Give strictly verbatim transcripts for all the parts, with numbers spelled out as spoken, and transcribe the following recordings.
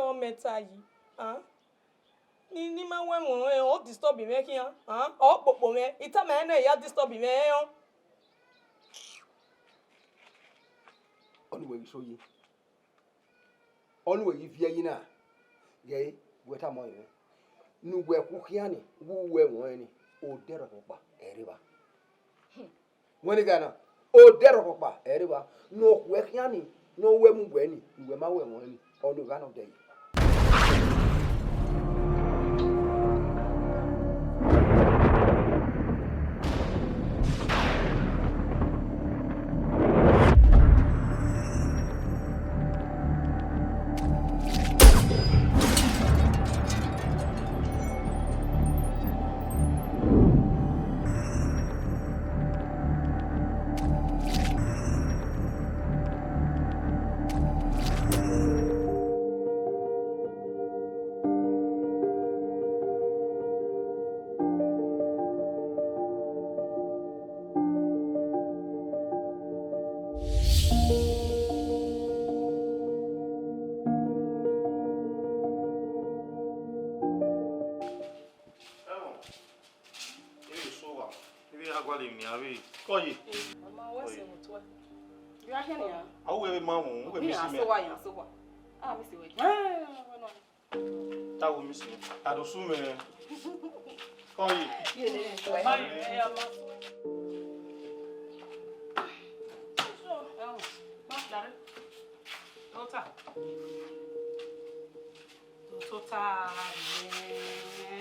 Ọ mẹ ta yi, ah, ne, ne ima wẹ ẹmwẹ ọnrẹn, ọ disturb mwẹ khian, ah, ọ kpokpo mwẹ, I tama ẹre ne ya disturb mwẹ rẹn. Ọnii wẹ ghi so yi. Ọnii wẹ ghi viẹ yi na, ghẹ wẹ tama ọnrẹn. Ne uwẹ khu khian ni, vbe uwẹ ẹmwẹ ọnrẹn ni, odẹ rhọkpa ẹre evba. Wẹ ni gha na, odẹ rhọkpa ẹre evba. Ne okhuo khian ni, ne ọ wẹ mu uwẹ ni, ne uwẹ ma wẹ ẹmwẹ ọnrẹn ni, ọnii gha nọ dẹ yi. Ẹmwẹ, ẹ vbe sẹ owa, ẹ vbe a gualọ emwi ne a vbe kọ ye. Ọ ma wẹ sẹ vbe otọ. Gha khian nian. A ru ẹvbo ma mu, u wẹ mi si mẹ. Iran sẹ owa, iran sẹ owa. A mi si wẹ. Ẹ, wẹ nọ. Ta wo mi si. A do su mẹ. Kọ ye. Ye ne wẹ. Ma ye, ẹ ya ma. Ẹ o, ma dare. Tota. Tota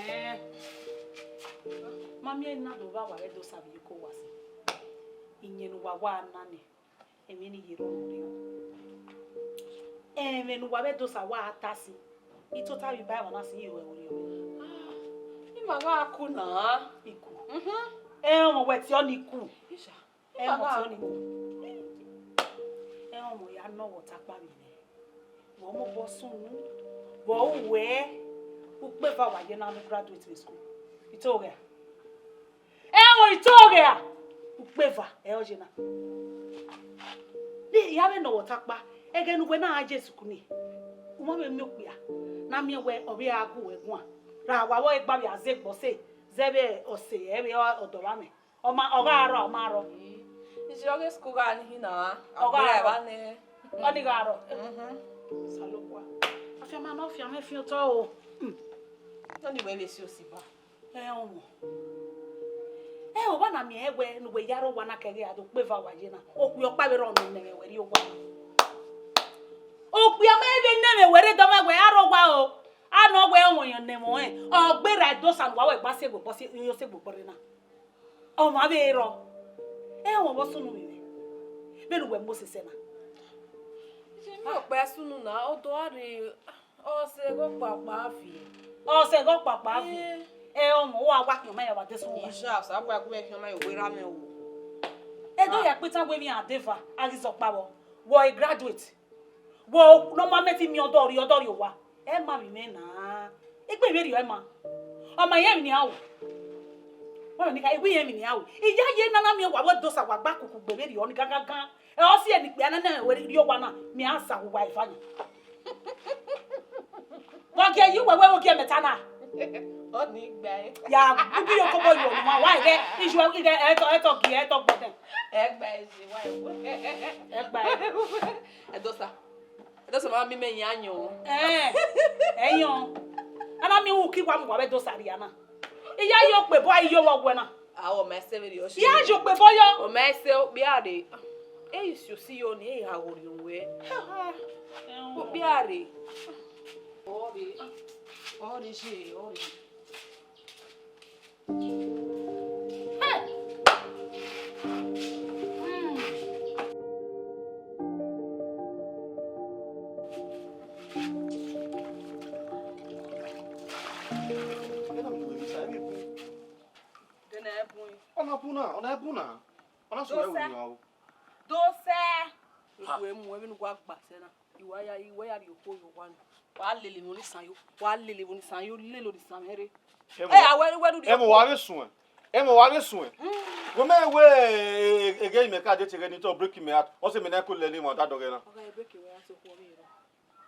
mẹ. Ma miẹn na do vba wa vbe Edosa vbe iyeke owa sin. Iyẹn ne uwa wa na nẹ, emwi ne I ye rrọọ ne ọ rriọ. Ẹmwẹ ne uwa vbe Edosa wa ta sin, I tota vbe iba emwa na sin, I ru ẹre orhiọn. Ima gha ku na. I ku. Mhm. Ẹmwẹ wẹ tie ọnii ku. Isha. Ẹmwẹ ọtiọnii ku. Ẹmwẹ ya nọ wẹ ọta ọkpa vbe mwẹ. Vbe ọ mobọ sunu, vbe ọ ru wẹ, ukpeva wa ye na ne u graduate vbe school. I to ghe a? Ẹmwẹ I to ghe a? Ukpeva ẹ ọ ye na. Ne I ya vbe nọ wẹ ọta ọkpa, ẹghẹ ne uwẹ na gha ye school ni, u ma vbe miẹn okpia ne a miẹn wẹ ọ vbe ra gu wẹ guan, ra wa vbe ọre gba vbe a zẹ egbe ọse, zẹ vbe ọse, ẹ vbe ọdọ vbe amẹ. Ọ ma, ọ gha rrọọ, ọ ma rrọọ. Iye ọghe school gha ni hin na, ọ gha rrọọ. Evba nẹ. Ọnii gha rrọọ. Mhm. Osanobua. Afianma ne ọ fian mwẹ fian otọ o. Hmm. Ọnii wẹ vbe si osiba. Ẹ, ọmọ. Ẹ, ọ wa na miẹn wẹ ne uwẹ ya rre owa na kẹghe a do kpe eva wa ye na. Okpia ọkpa vbe rrọọ ne ọ nẹ mwẹ wẹ rrie owa na. Okpia ma vbe nẹ mwẹ wẹ rre dọmwẹ wẹ a rre owa o. A nọ wẹ ọmọ yẹn nẹ mwẹ ọnrẹn. Ọ gberra Edosa ne uwa wẹ gba si egbe obọ si, yo si egbe obọ rre na. Ọmwa vbe rrọọ, ẹ, ọmwa vbe ọ sunu vbe mwẹ, vbene uwẹ Mosis ẹna. Isi emwi ọkpa sunu na, ọ do gha rre, ọ sẹ ẹghẹ ọkpakpa viẹ. Ọ sẹ ẹghẹ ọkpakpa viẹ. Ẹ, ọmwa, uwa wa khian ọmwa ya vbe adesẹ uwa. Isha, Osanobua gu mwẹ khian ọmwa ya vbe erha mwẹ o. Ẹ do ya kpeta wẹ emwi a deva, a ghi zẹ ọkpa vbọ, wẹ ọre graduate. Wẹ ne ọ ma mẹ te miẹn ọdọ rrie, ọdọ rrie owa. Ẹ ma vbe mwẹ na. Egbe vberriọ ẹ ma. Ọ ma rẹn emwi ne iran ru. Wẹ ne I kha, egbe irẹn emwi ne iran ru. I ya ye ne a na miẹn wa vbe Edosa wa gba kuku gbe vberriọ ni gangan. Ẹ, ọ si ẹre ne ikpia na nẹ mwẹ wẹ rrie owa na, mẹ a sa uwa eva yan. Vbe ọ gie yi uwẹ wẹ vbe ọ gie mẹ ta na? Ọnii gbae. Ya, ubi yo kobo yo, ma wa ighe, ijo ighe, ẹtọ, ẹtọ gie, ẹtọ gbẹdẹ. Ẹ gbae, je wa ighe. Ẹ gbae. Edosa. Edosa ma mi mẹ yan yan. Ẹ, ẹ yan. A na miẹn uki wa mu wa vbe Edosa rria na. I ya ye okpebọ, a i ye ovbi ọwẹ na. A, ọ ma ẹse vberriọ. I ya ye okpebọ yọ. Ọ ma ẹse okpia rre. E i si osi yo ni, e i gha gho rrie uwẹ. Okpia rre. Ọ rre. Ọ rre je, ọ rre. Hey! Mm. Ọ na bun na, ọ na bun na. Ọ na sunu ẹre unu a o. Dosẹ. Uwẹ mu ẹmwẹ ne uwa gba sẹ na. Iwa ya, iwa ya rhie okhuo ye owa ni. Wa lele emwi ne Onisan yo. Wa lele emwi ne Onisan yo, lele Onisan mwẹ rre. Ẹ, a wẹ, wẹ rhie okhuo. Ẹ mọ wa vbe suẹn. Ẹ mọ wa vbe suẹn. Mm. Wẹ mẹ wẹ, e, e, eghe imẹ ka de te ghẹ ni to break me out. Ọ sẹ mẹ na ko lele emwa da dọghẹ na. Ọ gha break wẹ out okhuo vbe rọ.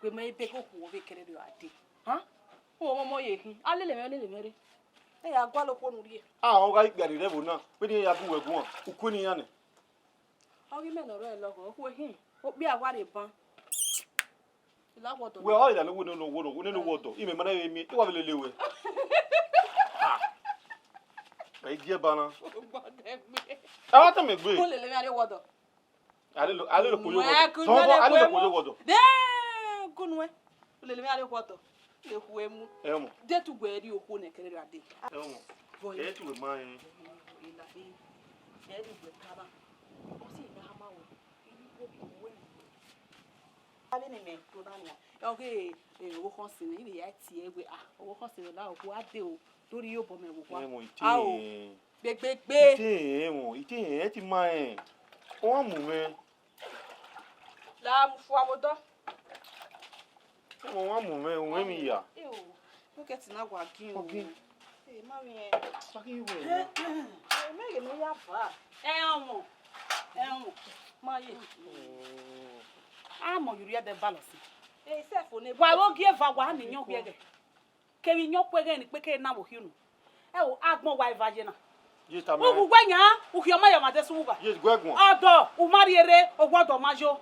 Wẹ ma ebe ke okhuo vbe kẹrẹ rriọ a dee. Ha? Uwẹ ọmọ ye khin. A lele mwẹ, lele mwẹ rre. Ẹ ya gualọ okhuo ne u rhie. A, ọ gha ikpia rre ẹvbo na, vbene iran ya bu uwẹ guan, u kue ne iran nẹ. Ọ ghi mẹ ne ọ rrọọ ẹlọghọ, okhuo hin, okpia wa rre ban. I la wẹ ọdọ. Wẹ ọ ra ne uwẹ ne, ne, ne, ne, ne wẹ ọdọ, imẹ ma na vbe miẹn, I wa vbe lele wẹ. Ha. Ẹ i gie ba na. Ẹ wa tama egbe. Mo lele mwẹ a rrie wẹ ọdọ. A lele, a lele okhuo yo wẹ ọdọ. Tọn bọ, a lele okhuo yo wẹ ọdọ. De, gu nuẹn. U lele mwẹ a rrie wẹ ọdọ. Le okhuo mu. Ẹ ọmọ. De te uwẹ rhie okhuo nẹ kẹrẹ rriọ a dee. Ẹ ọmọ. Bọ ẹ te uwẹ ma rẹn. Ẹ te uwẹ tama. Ọ si na ma wẹ. Avbe ne imẹ to na nian, ọ ghe, eh, ọvbokhan sẹ mwẹ, I vbe ya tie wẹ, ah, ọvbokhan sẹ mwẹ la okhuo a dee o, do rhie obọ mẹ vbe owa. Ẹmwẹ ite. Ao, rẹn. Gbegbegbe. Ite rẹn, ẹmwẹ ite rẹn, ẹ te ma rẹn. Ọ wa mu mwẹ. La mu fua vbe odọ. Ẹmwẹ ọ wa mu mwẹ, u mwẹ emwi ya. Eo, wẹ kẹtin na wa gin o. Ọ gin. Ẹ, ma vbe rẹn. Ma gin wẹ. Ẹ, mẹ ghe ne ọ ya va. Ẹ, ọmọ. Ẹ, ọmọ. Ma ye. Oh. A mọ ye urriẹ dẹ balọ si. Ẹ, i sẹf ne. Wa vbe ogieva wa ni yọn ghiẹghẹ. Kevbe iyọn kuẹghẹ ni kpeke na vbe okhi unu. Ẹ o, agbọn wa eva ye na. Ye tama. Uwu wẹ yan, u khian ma ye ọmwa de sẹ uwu gha. Ye guẹ guan. Ọdọ, u ma rhie rre, owa ọdọ ma yo.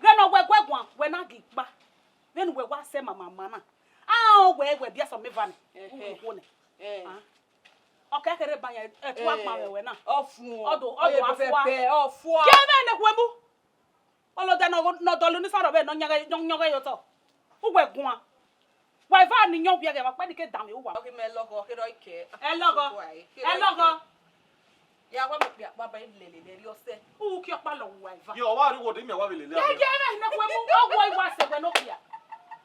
Ghẹ ne ọ wẹ guẹ guan, wẹ na ghi kpa. Vbene uwẹ wa sẹ mama ma na. A, wẹ, wẹ biẹ sẹ ọmọ eva nẹ. Ẹhẹ. Uwu okhuo nẹ. Ẹ. Ah. Ọ kẹ kherhe ban yan, ẹtu a gban vbe ẹwẹ na. Ọ fuọn. Ọdọ, ọdọ a fua. Ọ fua. Gie mwẹ ne khuemu. Ọlọdẹ ne ọ, ne ọ dọlọ unu sa rhọ vbe ne ọ yọnghẹ, yọnghẹ ye otọ. Uwẹ guan. Wa eva ni yọn wiẹghẹ, wa kpẹni ke danmwẹ uwa. Ọ ghi mẹ lọghọ, ọ kherhe ọ i kẹ. Ẹ lọghọ. Ẹ lọghọ. Ya wa mẹ kpia kpa ba lele vbe rriọ sẹ. U ki ọkpa lọ wa eva. Ye, ọ wa rre uwọdọ, imẹ wa vbe lele. Ye, ye, ẹmwẹ ne khuemu, ọ wọ iwa sẹ wẹ ne okpia.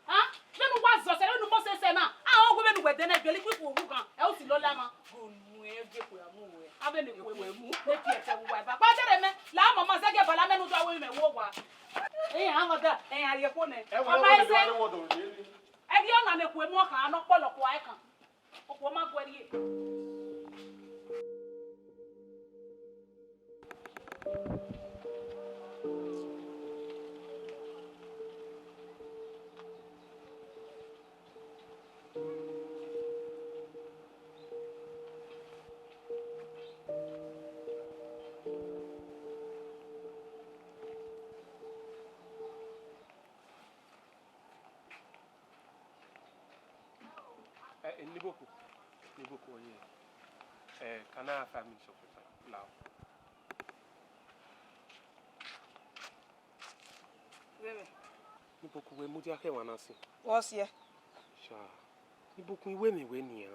Ha? Vbene uwa zọ sẹ, vbene u mose sẹ na, a, ọ wẹ vbene uwẹ dẹ nẹ, biẹlẹ ikpikpu owu ghan, ẹ u si lọ la ma. Unu ẹ je kue amu wẹ. Avbe ne khuemu, ne fi ẹtẹ vbe uwa eva. Gba dẹrẹ mẹ, la mama zẹgiẹ ba la mẹ ne u do aro mwẹ vbe owa. Ẹ, a mother, ẹ, a rhie khuo nẹ. Ẹ wẹ, ọma ẹ wẹ, ẹse. Ẹ wẹ, wẹ, wẹ, wẹ. Ẹghi ọna ne khuemu ọkhan, ne ọ kpọlọ kua ẹkan. Okhuo ma guẹ rhie. Eh, eh, Niboku. Niboku, oye. Eh, can I have five minutes of your time? Lao. Vbene? Niboku, wẹ mudia khẹ emwa na sin. What's here? Sha. Niboku, I wẹ mwẹ wẹ nian.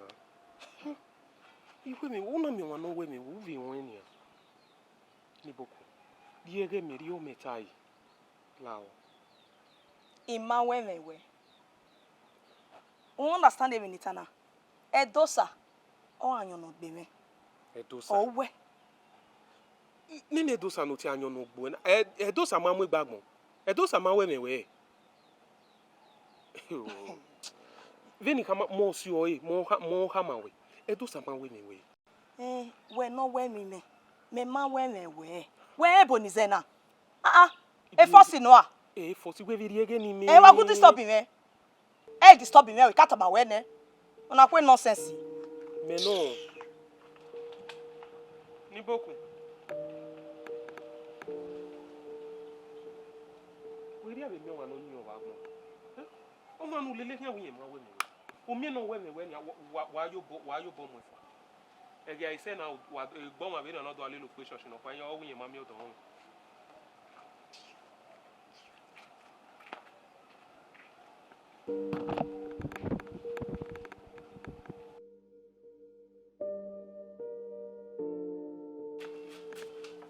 I wẹ mwẹ, u na miẹn ọmwa ne ọ wẹ mwẹ, u vbe ruẹn nian. Niboku, rhie ẹghẹ mẹ, rhie ọmọ ẹta ẹre. Lao. I ma wẹ mwẹ wẹ. U understand emwi ne I ta na? Ẹdosa, ọ gha yọn ne ọ gbe mwẹ. Ẹdosa? Ọ wẹ. Nene Ẹdosa ne ọ tie ayọn ne ọ gbe na. Ẹ-, Ẹdosa ma mu egbe agbọn. Ẹdosa ma wẹ mwẹ wẹ. Vbene I khama, mẹ ọ si ọre, mẹ ọ kha-, mẹ ọ khama wẹ. Ẹdosa ma wẹ mwẹ wẹ. Eh, wẹ ne ọ wẹ mwẹ imẹ, mẹ ma wẹ mwẹ wẹ. Wẹ ebo ni zẹ na. Ah, ah. E force nọ a? E force, wẹ vbe rhie ẹghẹ ne imẹ. Ẹ wa gu disturb mwẹ. Ẹ disturb mwẹ, I ka tama wẹ nẹ. Ọna kue nonsense. Mẹ nọ. Niboku. Wẹ rhie vbe miẹn ọmwa ne ọ yin ọmwa agbọn. Eh? Ọmwa ne u lele khian wẹ irẹn ma wẹ mwẹ wẹ. U miẹn ne ọ wẹ mwẹ wẹ nia, wa, wa, wa ye obọ, wa ye obọ mu ẹfua. Ẹghẹ a i sẹ na, wa, egbe ọmwa vbe rran ne ọ do a lele okpia church nọkpa, iran ọ wẹ irẹn ma miẹn ọdọ rọnmwẹ.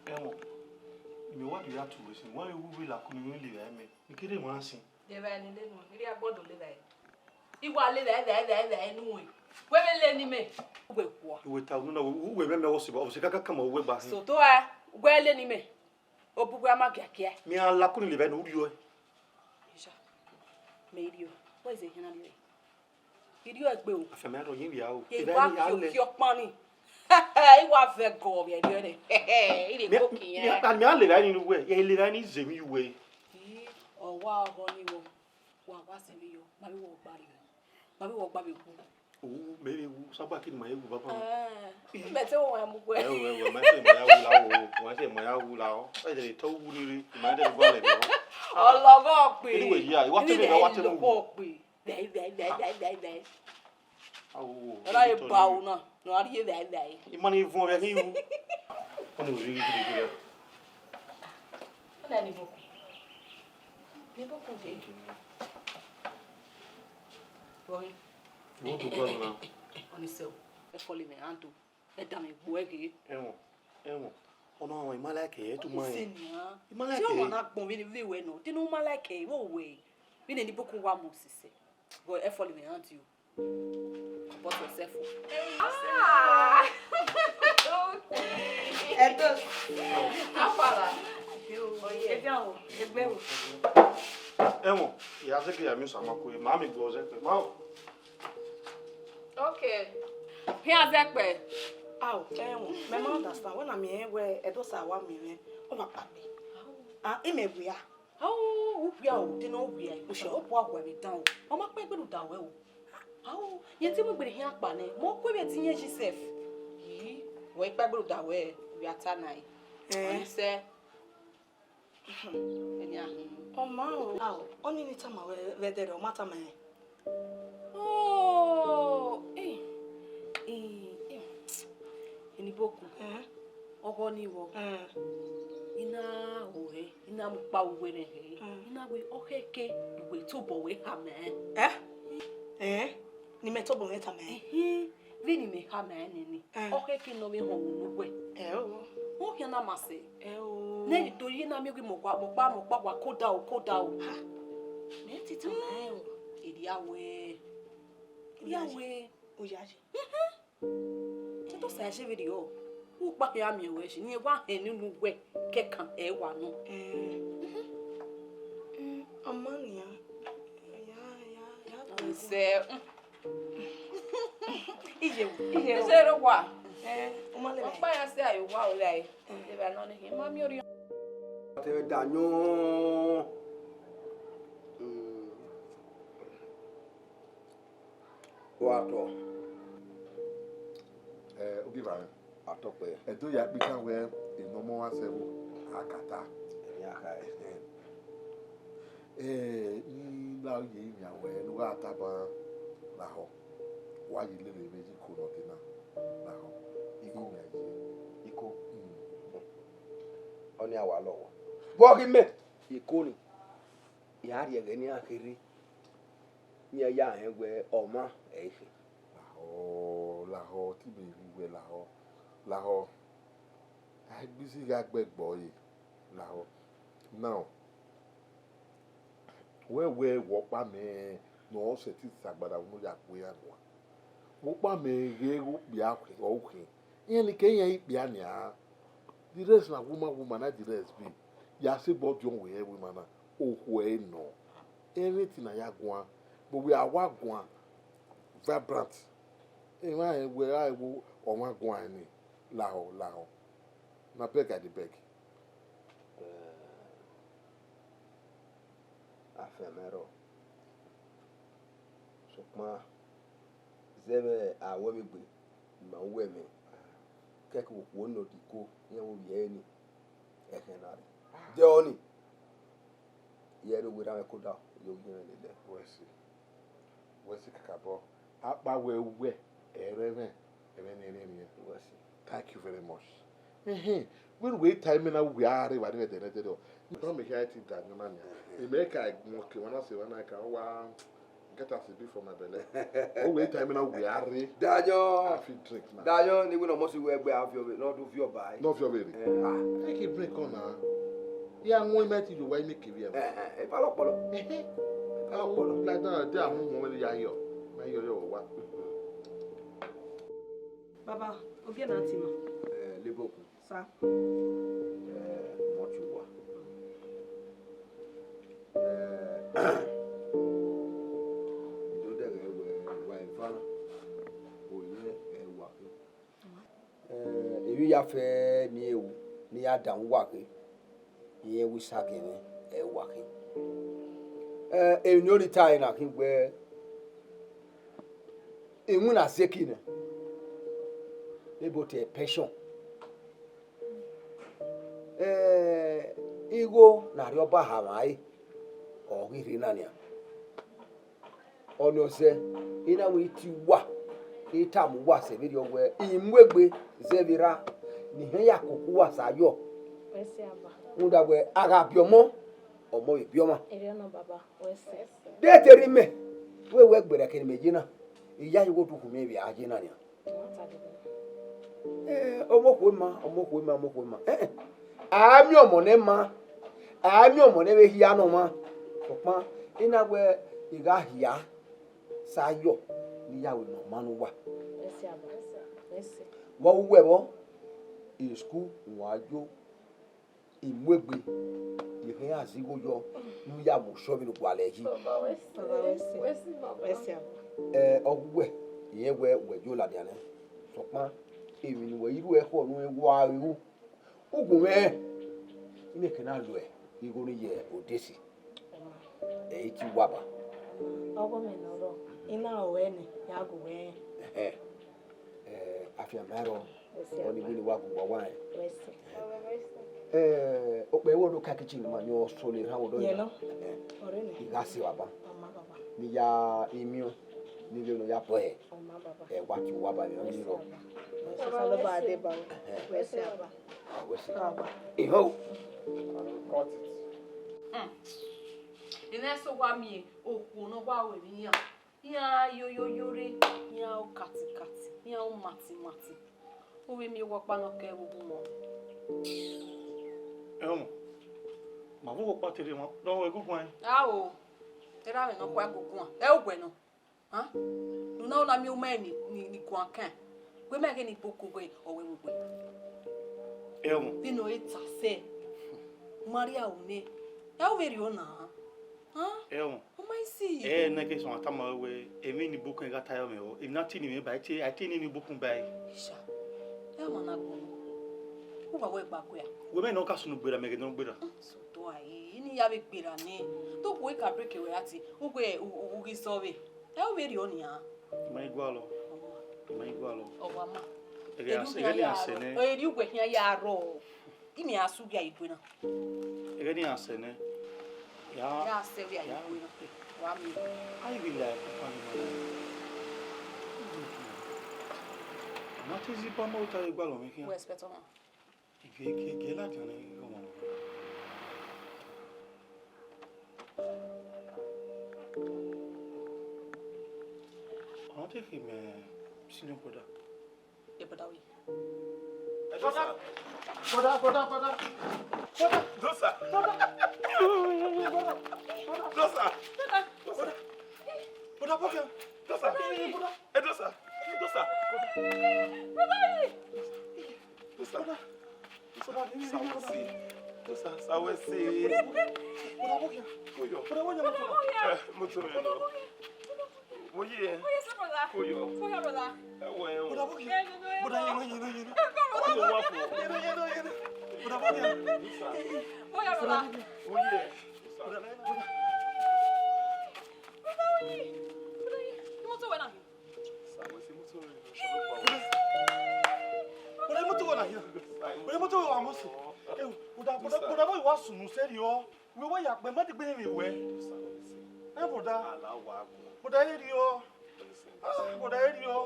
Ẹmwẹ, imẹ wa do ya tu wẹ sin, wa vbe wu vbe la kun ne I lele ẹmwẹ, I kere emwa sin. Lele ẹre ne lele, I rhie agbọn do lele ẹre. I wa lele ẹre, ẹre, ẹre, ẹre, ẹre nuẹn. Wẹ vbe lele imẹ. Uwẹ kua. Uwẹ ta unu na, uwẹ mẹ mẹ ọsẹ ba, ọsẹ kaka kama uwẹ ba hin. So to a, wẹ lele imẹ. Obuwẹ a ma giagia. Mẹ a la kun lele ẹre ne u rhie ọe. Isha. Mẹ i rhie ọe. Wẹ zẹ hin na rhie ọe. I rhie ọe gbe o. Afẹmẹ rọ yin wia o. Ye wa kio kio kpani. I wa vẹ gọ vbe ẹriọ nẹ. I rhie gbe okin yẹn. Mẹ a lele ẹre ni uwẹ, ye lele ẹre ni zẹ emwi uwẹ. Ii, ọ wa ọghọ ni wo. Wa wa sẹ vbe yọ, ma vbe wọ gba rre. Ma vbe wọ gba vbe wu. Wu, mẹ vbe wu, saba kini ma ye wu, baba. Eh, mẹ te wọ ya mu wẹ. Ẹ wẹ, wẹ, ma te ma ya wu la wo, ma te ma ya wu la o. Ẹ de tọ wu ni re, ma de gba lẹ ni o. Ọlọghọ gbe. Anyway, yeah, wa te vbe, wa te vbe wu. Ọlọghọ gbe. Bẹi, bẹi, bẹi, bẹi, bẹi, bẹi. Awo, wo, ọna ye ba wu na, ne ọ rhie vbe vbe. I ma ni vuọn vbe ẹre wu. Ọni wo gidi gidi. Ọna ni boko. Ni boko de. Bọghe. Wo do gbọdọ na. Ọni sẹ o. Ẹ fọlọ mwẹ, a do. Ẹ da mwẹ gbuẹ ghe. Ẹwọn, ẹwọn. Ọna ọmwa, I ma like ẹ, ẹ tu ma ẹ. Ọni sẹ nian. I ma like ẹ. Ọmọ na gbọn vbene vbe wẹ nọ. Te ne u ma like ẹ, vbe wẹ. Vbene ni boko wa mu sisẹ. But ẹ fọlọ mwẹ, a do. But yourself. Ah! Ẹdọ. Afara. Ẹdọ, egbe wo. Ẹwọn, ya zẹ ke ya miẹn Osama ko, ma mi gbọ zẹ kpẹ, ma o. Okay. Hia zẹ kpẹ. Ao, ẹwọn, mẹ ma understand. Wẹ na miẹn wẹ Ẹdọ sa wa miẹn mwẹ, ọ ma kpa kpe. Ah, imẹ wia. Ao, u wia o, de ne ọ wia, oshọ, ọ bua wẹ vbe dan o. Ọ ma kpa egbe rhunmwuda wẹ o. Ao, yẹn te mu egbe ne hia kpa nẹ, mẹ ọ ku ẹmwẹ ẹtin yẹn yi sef. Yi, wẹ kpa egbe rhunmwuda wẹ, wia ta na e. Eh. Ọni sẹ. Ẹni a hin. Ọ ma o. Ao, ọni ni tama wẹ vbe ẹdẹrẹ, ọ ma tama ẹn. Oh, eh, eh, eh. Eni boko. Eh? Ọghọ ni vbọ. Eh. I na ho hẹ, I na mu kpa uwẹ nẹ hẹ. Eh. I na wẹ ọ khẹke, uwẹ tobọ wẹ khama ẹn. Eh? Eh? Ne imẹ tobọ mwẹ tama ẹn? Ehe, vbene imẹ khama ẹn nene. Eh. Ọ khẹke ne ọ vbe họn unu uwẹ. Eh, o. Ọ khian na ma sẹ. Eh, o. Ne I do ye na miẹn ghi mẹ ọkpa, mẹ ọkpa, mẹ ọkpa, wa koda o, koda o. Ha. Mẹ te tama ẹn o. Erriọ wẹ. Erriọ wẹ. Oya ye. Mhm. Te do sa ẹse vberriọ, u kpa khian miẹn ruẹ ẹse, ne irẹn wa họn unu uwẹ kẹkan ẹ wa nọ. Eh. Mhm. Mm, ọ ma nian. Ya, ya, ya. Sẹ, mm. Iye, iye. Ise ro wa. Eh, ọ ma lele. Ọkpa ya sẹ ayo wa o la e. Eh. Eva nọ ni hin, ma miẹn orhiọn. Te vbe da yọn. Mm. Wa tọ. Ẹ, ogieva mwẹ. Wa tọ kpẹ. Ẹdẹ ya kpita wẹ, enọ ọmọ wa sẹ vbo, a ka ta. Ẹmwẹ a kha ẹre. Ẹ, I la ye emianmwẹ ne u gha tama lahọ. Wa ye lele mwẹ ye iko ne ọ dee na. Lahọ. Iko. Emianmwẹ ye. Iko. Mm. Ọnii a wa lọghọ. Vbe ọ ghi mẹ? Iko ni. I gha rhie ẹghẹ ne iran kherhe. Iran ya rẹn wẹ ọmwa ẹ i khin. Lahọ, lahọ, te I vbe ru wẹ lahọ, lahọ. A i gbe izi gha gbe ẹgbẹe ọre, lahọ. Now, wẹ wẹ wẹ ọkpa mẹ ne ọ sẹtin sẹ agbada vbe ne ọ ya gu iran guan. Vbe ọkpa mẹ ghe ghe okpia ọ khin, iran ni ke iran ikpia nian. The rest na woman, woman, na the rest be. Ya sẹ bọ diọn wẹ ẹvbo ima na, okhuo ẹre nọ. Anything na ya guan, but wẹ a wa guan vibrant. Emwa rẹn wẹ a wo ọmwa guan ni, lahọ, lahọ. Na beg, I dey beg. Eh, afianma rrọọ. Sokpan, zẹ vbe a wẹ vbe egbe, ima uwẹ mwẹ. Kẹkẹ okhuo ne ọ diko, iran vbe ovbi ẹre ni, ẹkhẹn na rre. Dẹ ọnii, I rẹn rre owerha mwẹ koda, I yo ghi mwẹ lele. Wẹ si, wẹ si kakabọ. Akpawẹ uwẹ, ẹrẹ mwẹ, ẹmwẹ ne I rẹnrẹn. Wẹ si. Thank you very much. Ẹhẹn, wẹ ne uwẹ ta imẹ na, uwẹ a rre evba ni mwẹ dẹnẹdẹrẹ. Itan mẹ khian i te da yọn na nian. Imẹ ka gbọn ke emwa na sẹ emwa na ka wa get as e be for my belle. Uwẹ ta imẹ na, uwẹ a rre. Da yọn. I fit drink now. Da yọn, ne wẹ ne ọ must wẹ ẹgbẹ a viọ vbe, ne ọ do viọ ba. Ne ọ viọ vbe rre. Eh, ah. Take a drink on now. Ya wọn imẹ ti yo wa imẹ kevbe ẹvbo. Eh, eh, eva lọkpọlọ. Ẹhẹn. Eva lọkpọlọ. Like that, day a mu wọn ya yọ. Ma yọ yọ wa. Baba, ogie na ti ma. Eh, Lebokun. Sir. Eh, much you wa. Eh, I do dẹghe wẹ wa eva, oye ẹ wa khin. Eh, emwi ya fẹ ne I ru, ne I ya danmwẹ uwa khin. Irẹn wẹ I sa gie mwẹ, ẹ wa khin. Eh, emwi ne ọ rhie tae na khin wẹẹ, iwinna zeki nẹ, ebo te pension. Eh, igho ne Arriọba ha mwẹ ẹre, ọ ghi rre na nian. Ọnii ọ zẹ, I na wẹ I tie uwa, I tama uwa sẹ vberriọ wẹẹ, I mu egbe zẹ vbe erha, ne I hẹn ya koko uwa sa yọ. Wẹ sẹ, Aba. Rhunmwuda wẹẹ, a gha biẹ ọmọ, ọmọ vbe biẹ ọmwa. Erriọ nọ, Baba, wẹ sẹ. De te rhie mẹ, wẹ wẹ gberra ẹkẹ ne imẹ ye na, I ya ye igho do khu mwẹ vbe a ye na nian. Ọ ma ta dede. Eh, ọmọ okhuo ma, ọmọ okhuo ma, ọmọ okhuo ma. Eh, eh. A miẹn ọmọ ne ma, a miẹn ọmọ ne vbe hia ne ọmwa. Sokpan, I na wẹẹ, I gha hia sa yọ ne I ya ru ne ọ ma ne uwa. Wẹ sẹ, Aba. Wẹ sẹ. Vbe ọ wu wẹ vbọ, school wa yo, I mu egbe, I hẹn ya zẹ igho yọ, ne u ya mu oshọ vbene u gualọ yi. Baba, wẹ sẹ. Baba, wẹ sẹ. Wẹ sẹ, Aba. Eh, ọ wu wẹ, I rẹn wẹẹ, wẹ yo ladian nẹ. Sokpan, emwi ne uwẹ i ru ẹkhọ ne u wa ru, ugbẹn mwẹ, I miẹn ke na lo igho ni ye odesi. Ẹ i tie uwa ba. Ọghọ mwẹ ne ọ rrọọ, I na rẹn ruẹ nẹ, ya gu wẹ rẹn. Ẹhẹn. Eh, afianma rrọọ, ọni wini wa gu uwa wa rẹn. Wẹ sẹ. Eh, okpia ẹvbo do ka kitchen ma, yọ solo erhan vbe odọ. Yẹn nọ. Eh, ọre nẹ. I gha sẹ uwa ba. Ọ ma, Baba. Ne I ya imiọn, ne I vbe nọ ya bọ hẹ. Ọ ma, Baba. Ẹ wa tie uwa ba ni, ọ ni rrọọ. Wẹ sẹ, Osanobua deba. Ẹhẹn. Wẹ sẹ, Aba. Ah, wẹ sẹ. Aba. Ehọ. Cut it. Hmm. I na sẹ uwa miẹn okhuo ne ọ wa ru emwi iran. Iran yo yo yo rre, iran ru kati kati, iran ru mati mati. U vbe miẹn owa ọkpa ne ọ kẹ vbe uwu mọ. Ẹ ọmọ, ma vbe owa ọkpa te rre, ma dọ wẹ egungun ẹn. Ao, erha mwẹ ne ọ kua egungun, ẹ uwẹ nọ. Hàn? Ne u na, u na miẹn uma ẹre ni, ni, ni guan kan. Wẹ ma ghe ni boko wẹ ọ wẹ vbe uwẹ. Ẹ ọmọ. Vbene ọ re ta sẹ, u ma rhie aro nẹ. Ẹ u vbe rhie ọna. Hàn? Ẹ ọmọ. Ọ ma i si. Ẹ nẹ ke sọn a tama wẹ, emwi ni boko gha ta yọ mwẹ o. Emwi na tie ni mwẹ ba, a tie, a tie ni ni boko ba ẹre. Isha. Ẹ ọmọ na gbọmọ. U wa wẹ gba guẹ a? Wẹ mẹ ne ọ ka sunu gberra, mẹ ghe ne ọ gberra. Sotọ a, ẹ, ne I ya vbe gberra nẹ. To gu ka break wẹ ra tie, u ghe, u, u, u ghi sọ vbe. Ẹ u vbe rhie ọna. I ma i gualọ. Ọ ma. I ma i gualọ. Ọ wa ma. Ẹghẹ ne a sẹ, ẹghẹ ne a sẹ nẹ. Eri uwẹ khian ya rrọọ. Imẹ a su vbe a i due na. Ẹghẹ ne a sẹ nẹ. Ya. Ya sẹ vbe a i due na. Wa mi. A i vbe la ẹkpa ni ma. Ma te zẹ ipa ma ota vbe gbalọ mwẹ khian. Wẹ expect ọmọ. Ige, ige, ige ladian ne igho ọmọ nọ. Ọ te khin mẹ senior brother. Your brother we. Brother, brother, brother, brother. Brother. No, sir. Brother. Brother. No, sir. Brother. Brother, brother. Brother, brother. No, sir. Brother. No, sir. No, sir. Brother. Sir Wesley. Sir Wesley. Sir Wesley. Brother, what you? Koyo. Brother, what you? Eh, mo to rẹ lọ. Mo ye. Koyo. Koyo, brother. Ẹ wẹ o. Brother, what you? Brother, you know, you know, you know. Koyo wa fo. You know, you know, you know. Brother, what you? Koyo, brother. Mo ye. Brother, brother. Brother, what you? Brother, you. Mo to wẹ na. Brother, imoto wẹ na hia. Brother, imoto wẹ wa mọ sẹ. Eh, brother, brother, brother, wẹ wa sunu sẹ rriọ. Wẹ wa ya kpẹ, ma degbe vbe wẹ. Eh, brother. Brother, ẹ rriọ. Ah, brother, ẹ rriọ.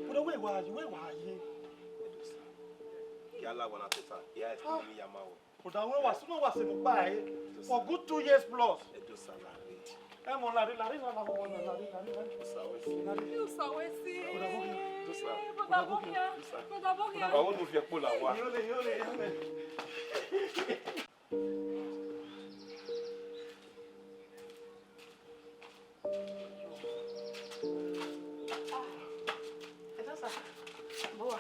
Brother, wẹ wa ye, wẹ wa ye. Ah. Brother, wẹ wa sunu, wa sẹ mu kpa ẹre for good two years plus. Ẹ mọ, lare, lare, lare, lare, lare, lare. Sir Wesley. Lare. Sir Wesley. Brother, Bokia. Brother, Bokia. Brother, Bokia. Brother, Bokia. Yole, yole, yole. Ah, ẹ tọ sir. Bọ wa?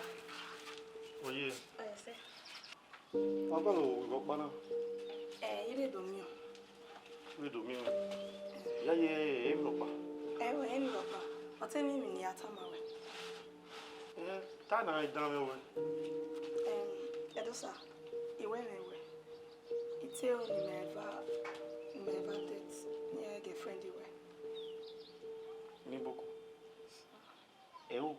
Oye. Ẹ sẹ. Wa gualọ vbe ọkpa na? Ẹ, I rre do miẹn. Rre do miẹn? Ya ye emwi rhọkpa? Ẹ, emwi rhọkpa. Ọ te mwẹ emwi ne I ya tama wẹ. Ẹ, ta na, I danmwẹ ruẹ. Em, ẹ tọ sir, I wẹ mwẹ wẹ. I te ro ne imẹ eva, ne imẹ eva date, ne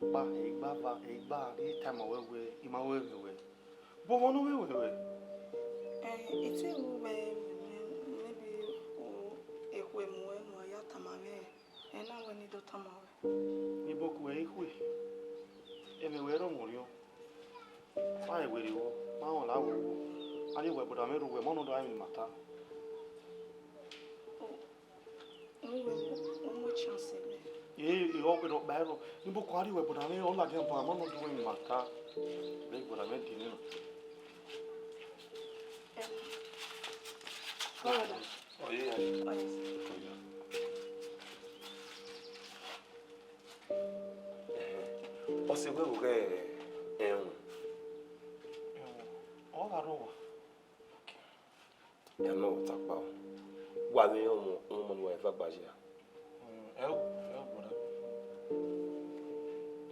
Gba, egba va, egba, I tama wẹ wẹ, I ma wẹ mwẹ wẹ. Bọ ọmọ ne ọ mwẹ wẹ wẹ? Eh, I te ru wẹ, maybe, o, ekhue mu wẹ ne uwa ya tama mwẹ, ẹ na wẹ ne I do tama wẹ. Ni bọ ku wẹ ekhue, ẹmwẹ wẹ rọ mwẹ orhiọn. Ma he werriẹ vbọ, ma rẹn la wẹ vbọ. A rhie wẹ brother mwẹ rre uwẹ, ma nọ da emwi ne ima ta. Uwẹ, u mu chance nẹ. Ee, ee, ọ kpa ẹrọ. Ni bọ ku a rhie wẹ brother mwẹ, ọ ladian ba, ma nọ da emwi ne ima ta. Vbe brother mwẹ di nẹ. Brother. Ọ ye ya. Ọ ye. Ọ ya. Ọ sẹ wẹ vbe ẹwẹn? Ẹwẹn, ọ gha rrọọ owa. Ya nọ ta kpa o. Wa vbe rẹn ọmọ, ọmọ ne uwa eva gba ye a? Mm, ẹ o, ẹ o, brother.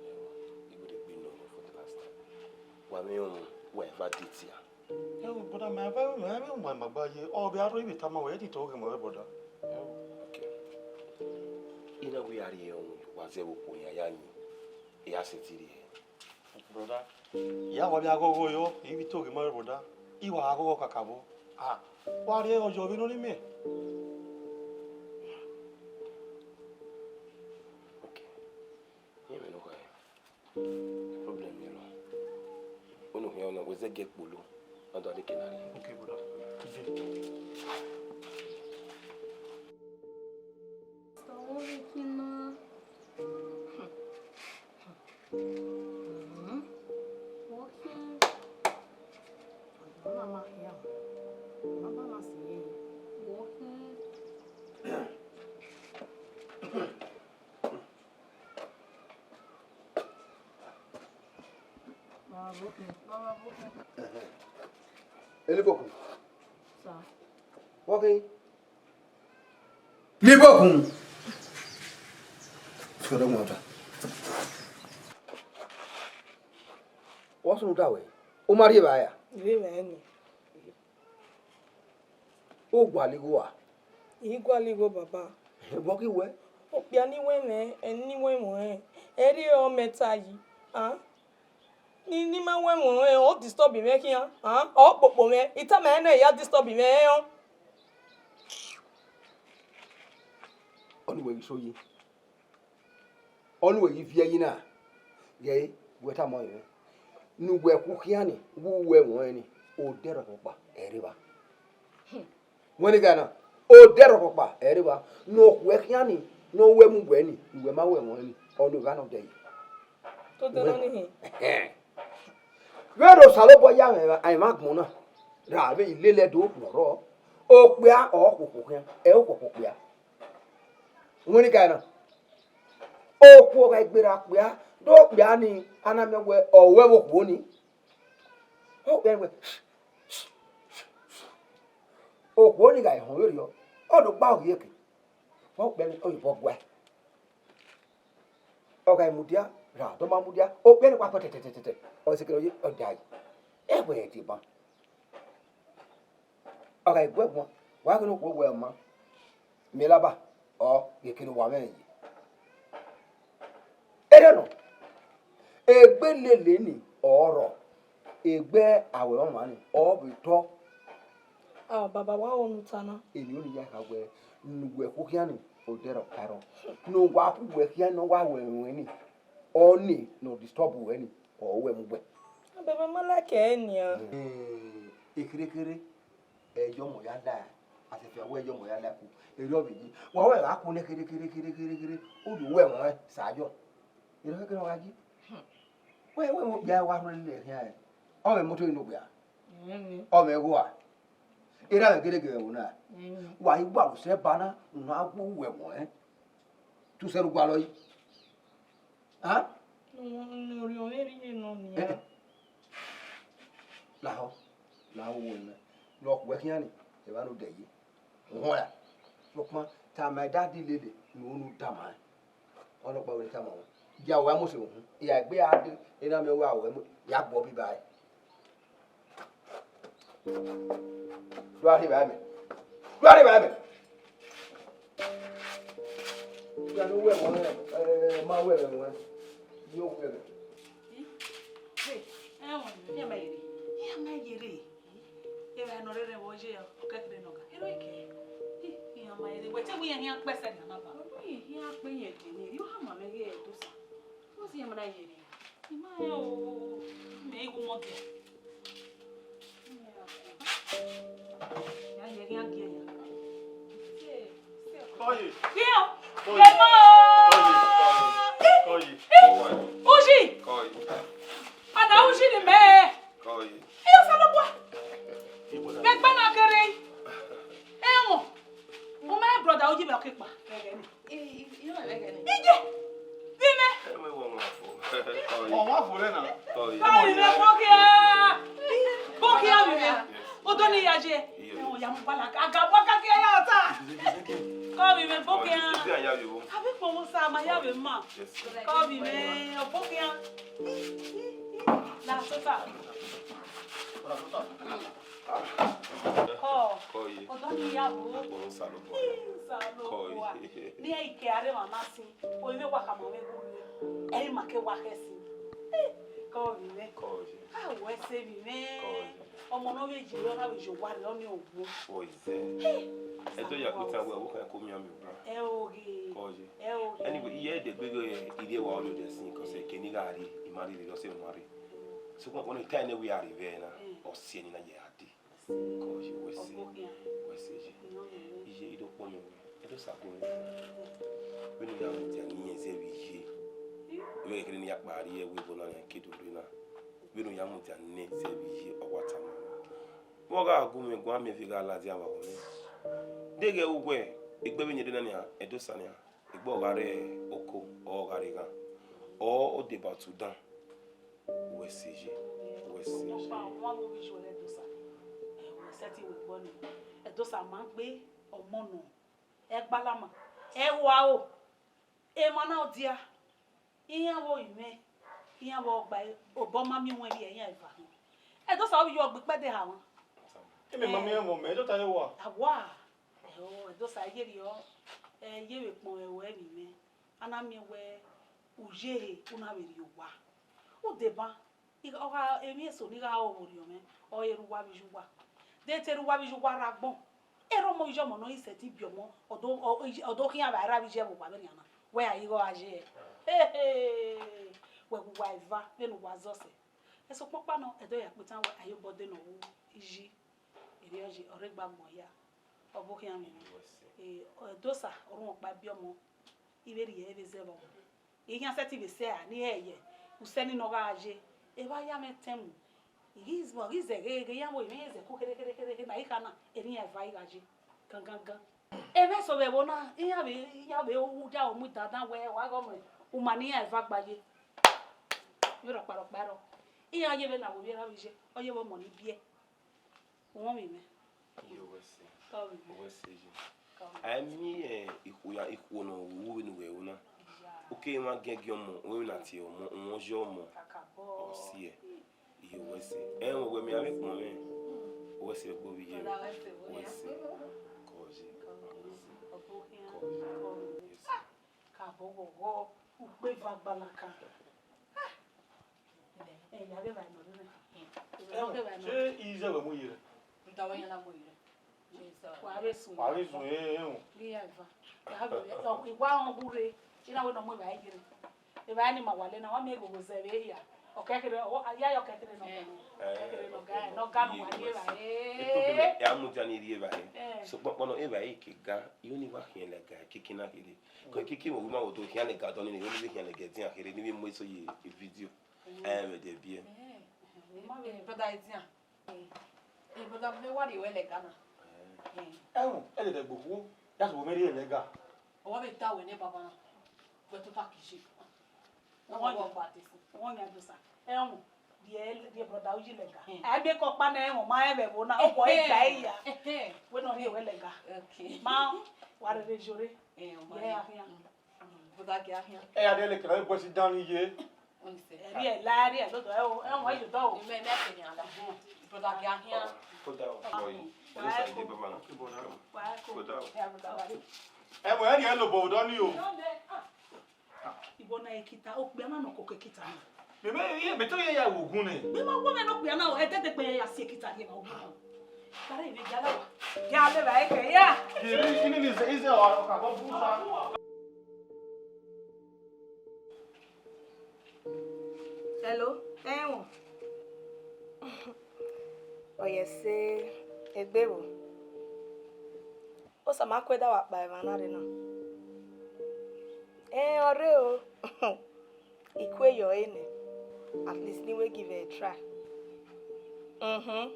Ẹ o, I wẹẹ gbe nọ for the last time. Wa vbe rẹn ọmọ, uwa eva date a? Ẹ o, brother, ma eva, ma eva, ma ma gba ye. Ọ vbe arọ, I vbe tama wẹ, ẹ di tọ ghe ma wẹ, brother. Ẹ o. Okay. I na wẹẹ a rhie ọmọ, wa zẹ vbe okhuo yan ya yin. I ya sẹtin rhie. Brother, I ya wa vbe aghọghọ yọ, I vbe to ghe ma rre, brother. I wa aghọghọ kakabọ. Ah, wa rhie ọyọ vbe nọ ni mẹ. Okay. Imẹ ne ọ kha problem ni nọ. Unu khian ọnọ, wẹ zẹ gie kpolo. Ọ do a de ke na rhie. Okay, brother. Sọvbọvbe khin na. Hmm. Wọ khin. Ọna ma khian. Ọna ma na si ye. Wọ khin. Baba, baba, baba. Ẹhẹn. Enibuoku. Sir. Wọ khin. Ni bokun. Fẹrẹ wọn da. Wọ sunu da wẹ, u ma rhie evba ya? Rhie evba ni. U gualọ igho a? I gualọ igho, baba. Vbọ ghi wẹ? Okpia ni wẹ mwẹ, ẹre ne I wẹ mwẹ, ẹre ọ mẹ ta yi. Ah? Ni, ni ma wẹ mwẹ, ọ disturb mwẹ khian, ah, ọ kpokpo mwẹ, I tama ẹre ne ya disturb mwẹ rẹn. Ọnii wẹ ghi so yi, ọnii wẹ ghi viẹ yi na, ghẹ wẹ tama ọnrẹn, ne uwẹ khu khian ni, vbe uwẹ mwẹ ọnrẹn ni, odẹ rhọkpa ẹre evba. Wẹ ni gha na, odẹ rhọkpa ẹre evba, ne okhuo khian ni, ne ọ wẹ mu wẹ ni, ne uwẹ ma wẹ mwẹ ọnrẹn ni, ọnii gha nọ dẹ yi. Tó dẹ nọ ni hin. Vbene Osanobua ya mwẹ aemwa agbọn na, ra vbe ilele Ẹdo ne ọ rrọọ, okpia ọ khuokhuo khian, ẹ i khuokhuo okpia. Wẹ ni gha na, okhuo gha gberra okpia, do okpia ni, a na miẹn wẹ ọ ru ẹvbo okhuo ni. Okpia wẹ, okhuo ni gha họn vberriọ, ọ do gba ogiẹke, okpia ni ọ ye obọ guae. Ọ gha mudia, ra dọ ma mudia, okpia ni wa kpẹ tẹtẹtẹtẹ, ọ sikẹ nọ ye, ọ da yi. Ẹwẹ ẹdie ban. Ọ gha gu ẹguan, wa ghe ne okhuo wẹ ọ ma, miẹn laba, ọ ghe kene owa mwẹ ye. Erriọ nọ, egbe lele ni ọ rrọọ, egbe awẹ ọmwa ni ọ vbe tọ. Ah, baba, wa ho ne u ta na. Emwi ọnii ya kha wẹ, ne uwẹ khu khian ni, odẹ rhọkpa rrọọ. Ne uwa khu wẹ khian ne ọ wa wẹ ruẹn ni, ọnii ne ọ disturb ruẹ ni, ọ wẹ mu wẹ. Baba, ma like ẹre nian. Eh, ekherekhere, ẹ yọ ọmọ ya la, asẹfia wẹ ẹ yọ ọmọ ya la ku, erriọ vbe yi. Wa wẹ gha ku nẹ kherekherekherekhere, u do wẹ ẹmwẹ sa yọ. Erriọ kẹkẹrẹ ọ gha yi. Wẹ, wẹ, wẹ okpia wa rhie lele khian, ọ mwẹ imoto ne okpia. Ọ mwẹ igho a? Erha mwẹ gele gele ẹvbo na. Wa i gua vbe sẹ ba na, u na gu wẹ ẹmwẹ ọnrẹn. Te u sẹ ne u gualọ yi? Ha? Ne orhiọn mwẹ rhie nọ nian. Eh, eh. Lahọ, lahọ, wo mẹ. Ne ọ khuẹ khian ni, evba ne odẹ ye. Uhunmwu ra. Sokpan, tama ẹdẹ Adilele ne unu dama ẹn. Ọnọkpa wẹ ne I tama ruẹ. Gia, wa mu sẹ uhunmwu. I ya gbe a dee, ena miẹn wa wẹ mu, ya gbọ biba ẹre. Do a rhie evba mẹ. Do a rhie evba mẹ. Ya ne uwẹ ẹmwẹ, eh, ma wẹ ẹmwẹ. Yo, yo, yo. Hey, ẹ wọ, iran ma yere. Iran ma yere. Evba nọ rere vbe ọ ye, ọ kẹkẹre nọ ga. Ero ike. Iran ma yere. Wẹ te wẹ iran kpẹsẹ na na ba. Iran kpe yẹn de ne, yo ha ma mẹ ghe Ẹdosa. What's iran ma na yere? I ma rẹn o, mẹ i gu mọ dia. Ya ye khian gie ya. Kọye. Gie o. Kọye. Gie ma o. Kọye. Kọye. Uyi. Kọye. Ana uyi ni mẹ. Kọye. Iyo Osanobua. Vbe gbe na kere. Ẹmwẹ. U ma brother Uyi vbe ọ ke kpa. Ẹghẹ ni. I, i, I ma vbe ẹghẹ ni. Ije. Vbe mẹ. Ẹmwẹ wọ wọn fo. Kọye. Ọ wọn fo rẹ na. Kọye. Kọye vbe bokia. Bokia vbe mẹ. Odọ ni ya ye. Iyo. Ẹmwẹ ya mu bala. Aga bua ka ke ya ta. Kọye vbe bokia. Kọye. Ibi a ya vbe wo. Abi kpọnmwẹ Osa ma ya vbe ma. Yes. Kọye vbe mẹ. Ọ bokia. La tota. Kọ. Kọye. Odọ ni ya vbe wo. Ọkpọnmwẹ Osanobua. Osanobua. Kọye. Ne ike a rre emwa na sin, ovbi mwẹ wa khama mwẹ ghe urhu, ẹ i ma ke wa khẹ sin. Kọye vbe mẹ. Kọye. A wẹ ẹse vbe mẹ. Kọye. Ọmọ ne ọ vbe ye, ọ na vbe ye owa rre, ọnii owo. Kọye. Hey, Ẹdẹ ya kpota wẹ, wo khan ko miẹn miẹn obọ. Ẹ oghe. Kọye. Ẹ oghe. Anyway, iye ẹdẹ gbe ghe irri ẹwa ọ rrie odẹ sin, 'cause ẹke ne I gha rrie, I ma rrie rre, ọ sẹ ma rrie. Sokpan ọkpọnọ I ta ẹre nẹ wẹ I gha rrie vbe ẹre na, Mm. ọ siẹ ne I na ye a dee. Kọye, wẹ ẹse. Ọkpọkian. Wẹ ẹse ye. Nọ, nọ, nọ. Iye, I do kpọnmwẹ wẹ. Ẹdosa gu mwẹ. Vbene u ya mudia ne irẹn zẹ vbe iye. Vbene kherhe ne I ya kpa rrie ẹvbo ebo na, rẹn ke do rre na. Vbene u ya mudia nẹ zẹ vbe iye, ọ wa tama mwẹ. Vbe ọ gha gu mwẹ, guan miẹn vbe I gha ladian vbe aghọ mwẹ. Deghẹ uwẹ, egbe vbe iyẹn de na nian, Ẹdosa nian. Egbe ọ gha rre oko, ọ gha rre eghan, ọ deba otu dan, wẹ ẹse ye, wẹ ẹse ye. Ọkpa, ọmọ avbe ovbi Joel Ẹdosa, ẹ, wẹ sẹtin wẹ egbe ọnii. Ẹdosa ma gbe ọmọ nọ, ẹgbalama, ẹhoaro, emwa na dia, iran vbe orinmwẹ, iran vbe ọgba, obọ ma miẹn uwẹ rhie iran eva hin. Ẹdosa ovbi Joel gbe ikpẹdẹ ha mwa. Imẹ ma miẹn ẹmwẹ mẹ, Ẹdosa ye wa. Awa, ẹhọ, Ẹdosa ye rriọ, ẹ, ye vbe kpọnmwẹ ruẹ vbe imẹ. A na miẹn wẹ u ye ehe, u na vbe rrie owa. U deba, I gha, ọ gha, emwi eso ne I gha re ọmọ orhiọn mwẹ, ọ re erha uwa vbe iye uwa. De te erha uwa vbe iye uwa rre agbọn. Erha ọmọ vbe iye ọmọ ne ọ i sẹtin biẹ ọmọ, ọ do, ọ, ọ do khian vbe a erha vbe iye vbe owa vbenian na. Wẹ a i ghe ọ gha ye ẹe. Hehe! Wẹ ghe uwa eva, vbene uwa zẹ ọse. Ẹse ọkpọkpa nọ, Ẹdo ya kpeta wẹ, a ye obọ de ne ọ wu iyi. Erriọ ye, ọ rre gbe agbọn hia, ọ vbe okhian mwẹ. Ẹdosa, ọ rhunmwuda ọkpa biẹ ọmọ, I vbe rhie ẹre vbe zẹ vbe ọmọ. I khian sẹtin vbe sẹ ra, ne I hẹ ye, usẹ ni ne ọ gha ye, evba ya mwẹ tẹn mu. I ghi zẹ, ọ ghi zẹ ghe, ghe iran vbe orinmwẹ zẹ ku kherhe, kherhe, kherhe, kherhe, ma I kha na, erha iran eva I gha ye, gangan. Emwa eso vbe ẹvbo na, iran vbe, iran vbe ru ya mu dandan wẹ, wa ghe ọmọ, u ma ne iran eva gba ye. Vbe rhọkpa rhọkpa rrọọ. Iran ye vbe na, vbe ovbi erha vbe iye, ọ ye vbe ọmọ ni biẹ. Uwọnmwi mwẹ. Iyo, wẹ ẹse. Kọvbe mwẹ. Wẹ ẹse ye. Kọvbe. A i miẹn ikhuo ya, ikhuo ne ọ ru vbene uwẹ ru na. Ya. Oke emwa giẹgiẹ ọmọ, wẹ na tie ọmọ, wọn ye ọmọ. Kakabọ. Ọ siẹ. Iyo, wẹ ẹse. Ẹn, wẹ mẹ avbe kpọnmwẹ. Wẹ ẹse gbe ovbi ye. Ọna wẹ ẹse, wẹ Wẹ ẹse. Kọye. Kọvbe. Ọbọ khian. Kọye. Kọvbe. Yes. Kabọ ghọghọ, ukpe eva gbalaka. Ah! Ẹ, ya ghe evbare nọ rre nẹ. Ẹ, ya ghe evbare nọ rre. Ṣé iye ẹwẹ mu ye rẹ? Nta wẹ yan na mu ye rẹ. Wa vbe sun. Wa vbe sun, ẹ, ẹ, ẹ. Ghi ya eva. Ya vbe, ọ, I wa rẹn ọghe urre, I na wẹ ne ọ mu evbare ye rre. Evbare ni ma wa le na, wa miẹn eghogho zẹ vbe hia. Ọ kẹkẹre, ọ, ya yọ kẹkẹre nọ. Ẹ. Kẹkẹre nọ ga, nọ ga ne uwa rrie evbare. Ẹ, to be honest, ẹ, a mudia ni rrie evbare. Ẹ. Sokpan ọkpọnọ evbare ke ga, I ho ni wa khian lẹga keke na kherhe. Kọ keke wẹ ma wo do khian lẹga dọ ni, ne I ho ni vbe khian lẹga edian kherhe, ni vbe mu eso ye video. Ẹ, vbe de biẹ. Ẹ, brother edian. Ẹ, brother, vbe wa rrie ruẹ lẹga na? Ẹ. Ẹhun, ẹ lele ẹgbokhuo, ya sẹ vbe mwẹ rrie lẹga. Ọ wa vbe ta wẹ nẹ baba na, wẹ tota kije. Ọ wa gba te fo. Ọ wa yan dosa. Ẹhun, rhie, rhie brother Uyi lẹga. Hmm. A miẹn ke ọkpa na ẹmwẹ, ọ ma rẹn vbe ẹvbo na, ọ guọ ẹga iya. Ẹhẹn. Wẹ ne ọ rhie ruẹ lẹga. Okay. Ma, wa rherhe jore. Ẹ, ọ ma rẹn. Yẹ a khian. Mm. Brother, gie a khian. Ẹ, a de leke na, e bọsi dan ni ye. Ẹre ẹ la, ẹre ẹ lodọ, ẹ o, ẹ wọn yodọ o. Mẹ, mẹ kẹ yan la. Brother, gie a khian. Kódà o, boy. Wa ẹ ko. Kódà o. Wa ẹ ko. Kódà o. Ẹ, brother, wa ẹ ko. Ẹ mọ, ẹre ẹ lobọ odọ ni o. Vbọ na ekita, okpia na nọ koko ekita na. Mẹ, mẹ, mẹ, mẹ to ye ya wo gun nẹ. Mẹ ma wo mwẹ ne okpia na, ẹdẹdẹgbẹ ya si ekita rhie vbe ogun na. Kare vbe gia lẹ wa. Gia lẹ wa eke ya. Kiri, ini ni ize, ize ọ, ọ ka bọ bu sa. Hello, ẹnwẹn. Ọ ye sẹ egbe vbo? Osama ku ẹdẹ wa kpa emwa na rre na. Ẹn, ọ rre o. I kue yọ ẹre nẹ. At least ne I wẹ give it a try. Mhm.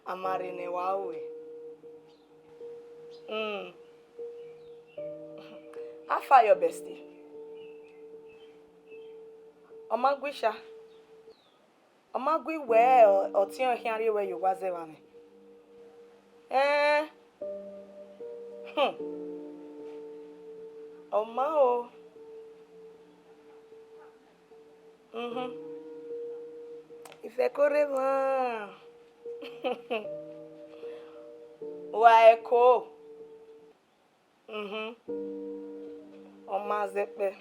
A ma rre ne wa ru ẹre. Mm. How far your bestie? Ọ ma gu isha. Ọ ma gu iwẹ ọtiọnrẹn khian rrie wẹ ye owa zẹ evba mwẹ. Ẹn. Hmm. Ọ ma o. Mhm. Ifẹko rre emwa. Wa ẹko. Mhm. Ọ ma zẹkpẹ.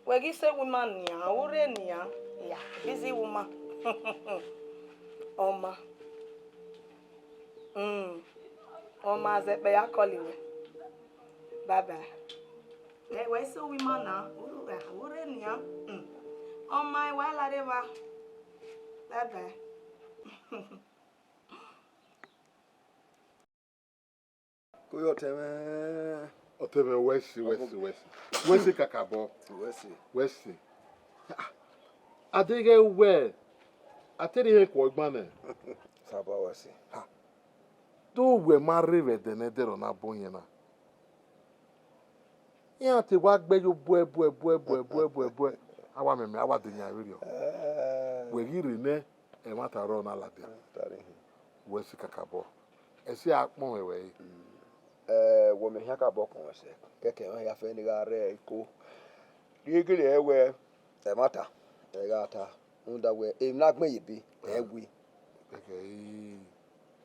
Wẹ ghi sẹ wẹ ima nian, u rre nian. Ya, busy woman. Ọ ma. Mm. Ọ ma zẹkpẹ ya call wẹ. Bye bye. Ẹ, wẹ sẹ wẹ ima na, u rre, u rre nian. Mm. Ọ ma, wa lare evba. Bye bye. Ko ye ọtẹn mwẹ. Ọtẹn mwẹ, wẹ si, wẹ si, wẹ si. Wẹ si kakabọ. Wẹ si. Wẹ si. A deghẹ wẹ, a te rhie kuọ igban nẹ. Saba wẹ si. Ha. Do wẹ ma rre vbe ẹdẹ ne ẹdẹrriọ na bọ yẹn na. Iran te wa gbe yo buẹ, buẹ, buẹ, buẹ, buẹ, buẹ, buẹ. A wa mẹmẹ, a wa de yan vberriọ. Eh. Wẹ ghi rre nẹ, ẹmwata rrọọ na ladian. Tare hin. Wẹ si kakabọ. Ẹse a kpọnmwẹ wẹ re. Mm. Eh, wẹ mẹ hian kabọ kpọnmwẹ sẹ. Kẹkẹ, ọ ya fẹ ne I gha rre iko. Rhie gele ẹre wẹ, ẹmwata, ẹ gha ta. Rhunmwuda wẹ, emwi na gbẹn ye ebe, ẹ we. Kẹkẹ, ii.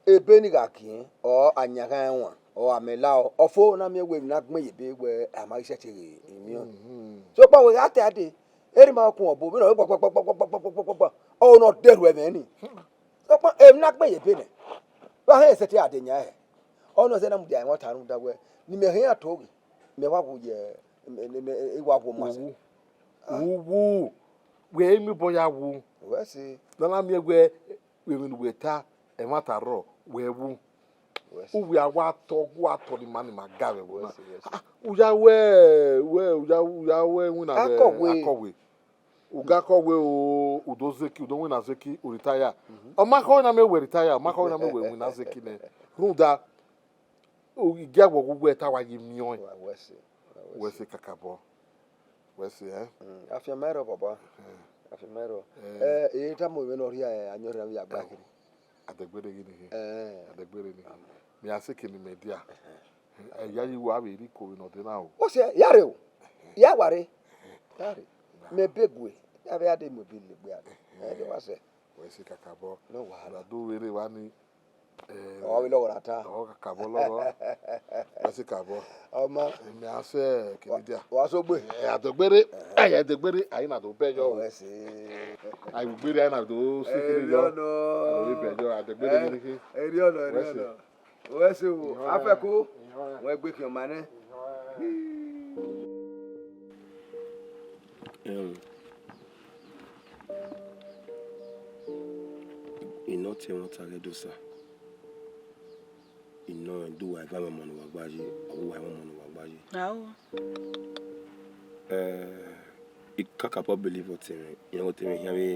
Ebe ni gha giẹn, ọ ayan gha ẹnwan, ọ amẹ la, ọ fo na miẹn wẹ emwi na gbẹn ye ebe wẹ a ma ghi sẹtin ghe imiọn. Mhm. Sokpan wẹ gha ta dee, erha ima ọkun ọbo, vbene ọ re kpọkpọkpọkpọkpọkpọkpọkpọ, ọ nọ dẹrhu ẹmwẹ ni. Sokpan emwi na gbẹn ye ebe nẹ, vbe a hẹn sẹtin a de yan ẹre. Ọ nọ zẹ na mudia ẹmwata rhunmwuda wẹ, ne imẹ hẹn iran to ghe, mẹ wa wu ye, mẹ, mẹ, mẹ, I wa wu ọmwa sẹ. Wu, wu, wẹ i miẹn obọ ya wu. Wẹ si. Ne a na miẹn wẹ, emwi ne uwẹ ta, ẹmwata rrọọ, wẹ wu. Wẹ si. Uwẹ a wa tọ, gu a tọ ni ma, ni ma ga vbe ẹvbo na. Wẹ si, wẹ si. Ah, u ya wẹ, wẹ, u ya, u ya wẹ iwinna vbe akọwe. Akọwe. U ga akọwe o, u do zeki, u do winna zeki, u retire. Mhm. Ọ ma khọ na miẹn wẹ retire, ọ ma khọ na miẹn wẹ winna zeki nẹ. Rhunmwuda, o, I gia wẹ ọghe uwẹ ta wa ye miẹn ọẹn. Wa wẹ si, wa wẹ si. Wẹ si kakabọ. Wẹ si, eh? Mm, afianma ẹrọ, baba. Eh. Afianma ẹrọ. Eh. Eh, e tama mwẹ ne ọ rhia, eh, ayọn rhia vbe ya gba khin. Adẹgbere ghi ni khin. Eh. Adẹgbere ni khin. Mẹ a sẹ eke ne imẹ dia. Eh. Eh, ya yi wa vbe rre iko vbe ne ọ de na o. Wo sẹ, ya rre o. Ya wa rre. Ya rre. Mẹ be gue. Ya vbe ya de mu ebi le gbe a. Eh, de wa sẹ. Wẹ si kakabọ. No wahala. Na do vbe rre evba ni. Eh, ọ vbe lọghọ ra ta. Ọ kakabọ lọghọ. Wẹ si kabọ. Ọ ma. Mẹ a sẹ eke ne I dia. Wa so gbe. Eh, adẹgbere. Eh, adẹgbere. A i na do bẹyọ o. Wẹ si. A i wu gbere, a i na do si kiri yọ. Eri ọnọ. A do vbe bẹyọ, adẹgbere ni khin. Eri ọnọ, eri ọnọ. Wẹ si o, afẹko, wẹ gbe khian ọma nẹ. Ẹn, I nọ te ẹmwata ghe Ẹdosa. I nọ rẹn do uwa eva mwẹ ọmọ ne uwa gba ye, ọ wu uwa eva ọmọ ne uwa gba ye. Ao. Eh, I kakabọ believe ọtẹn mwẹ, iran ọtẹn mwẹ khian vbe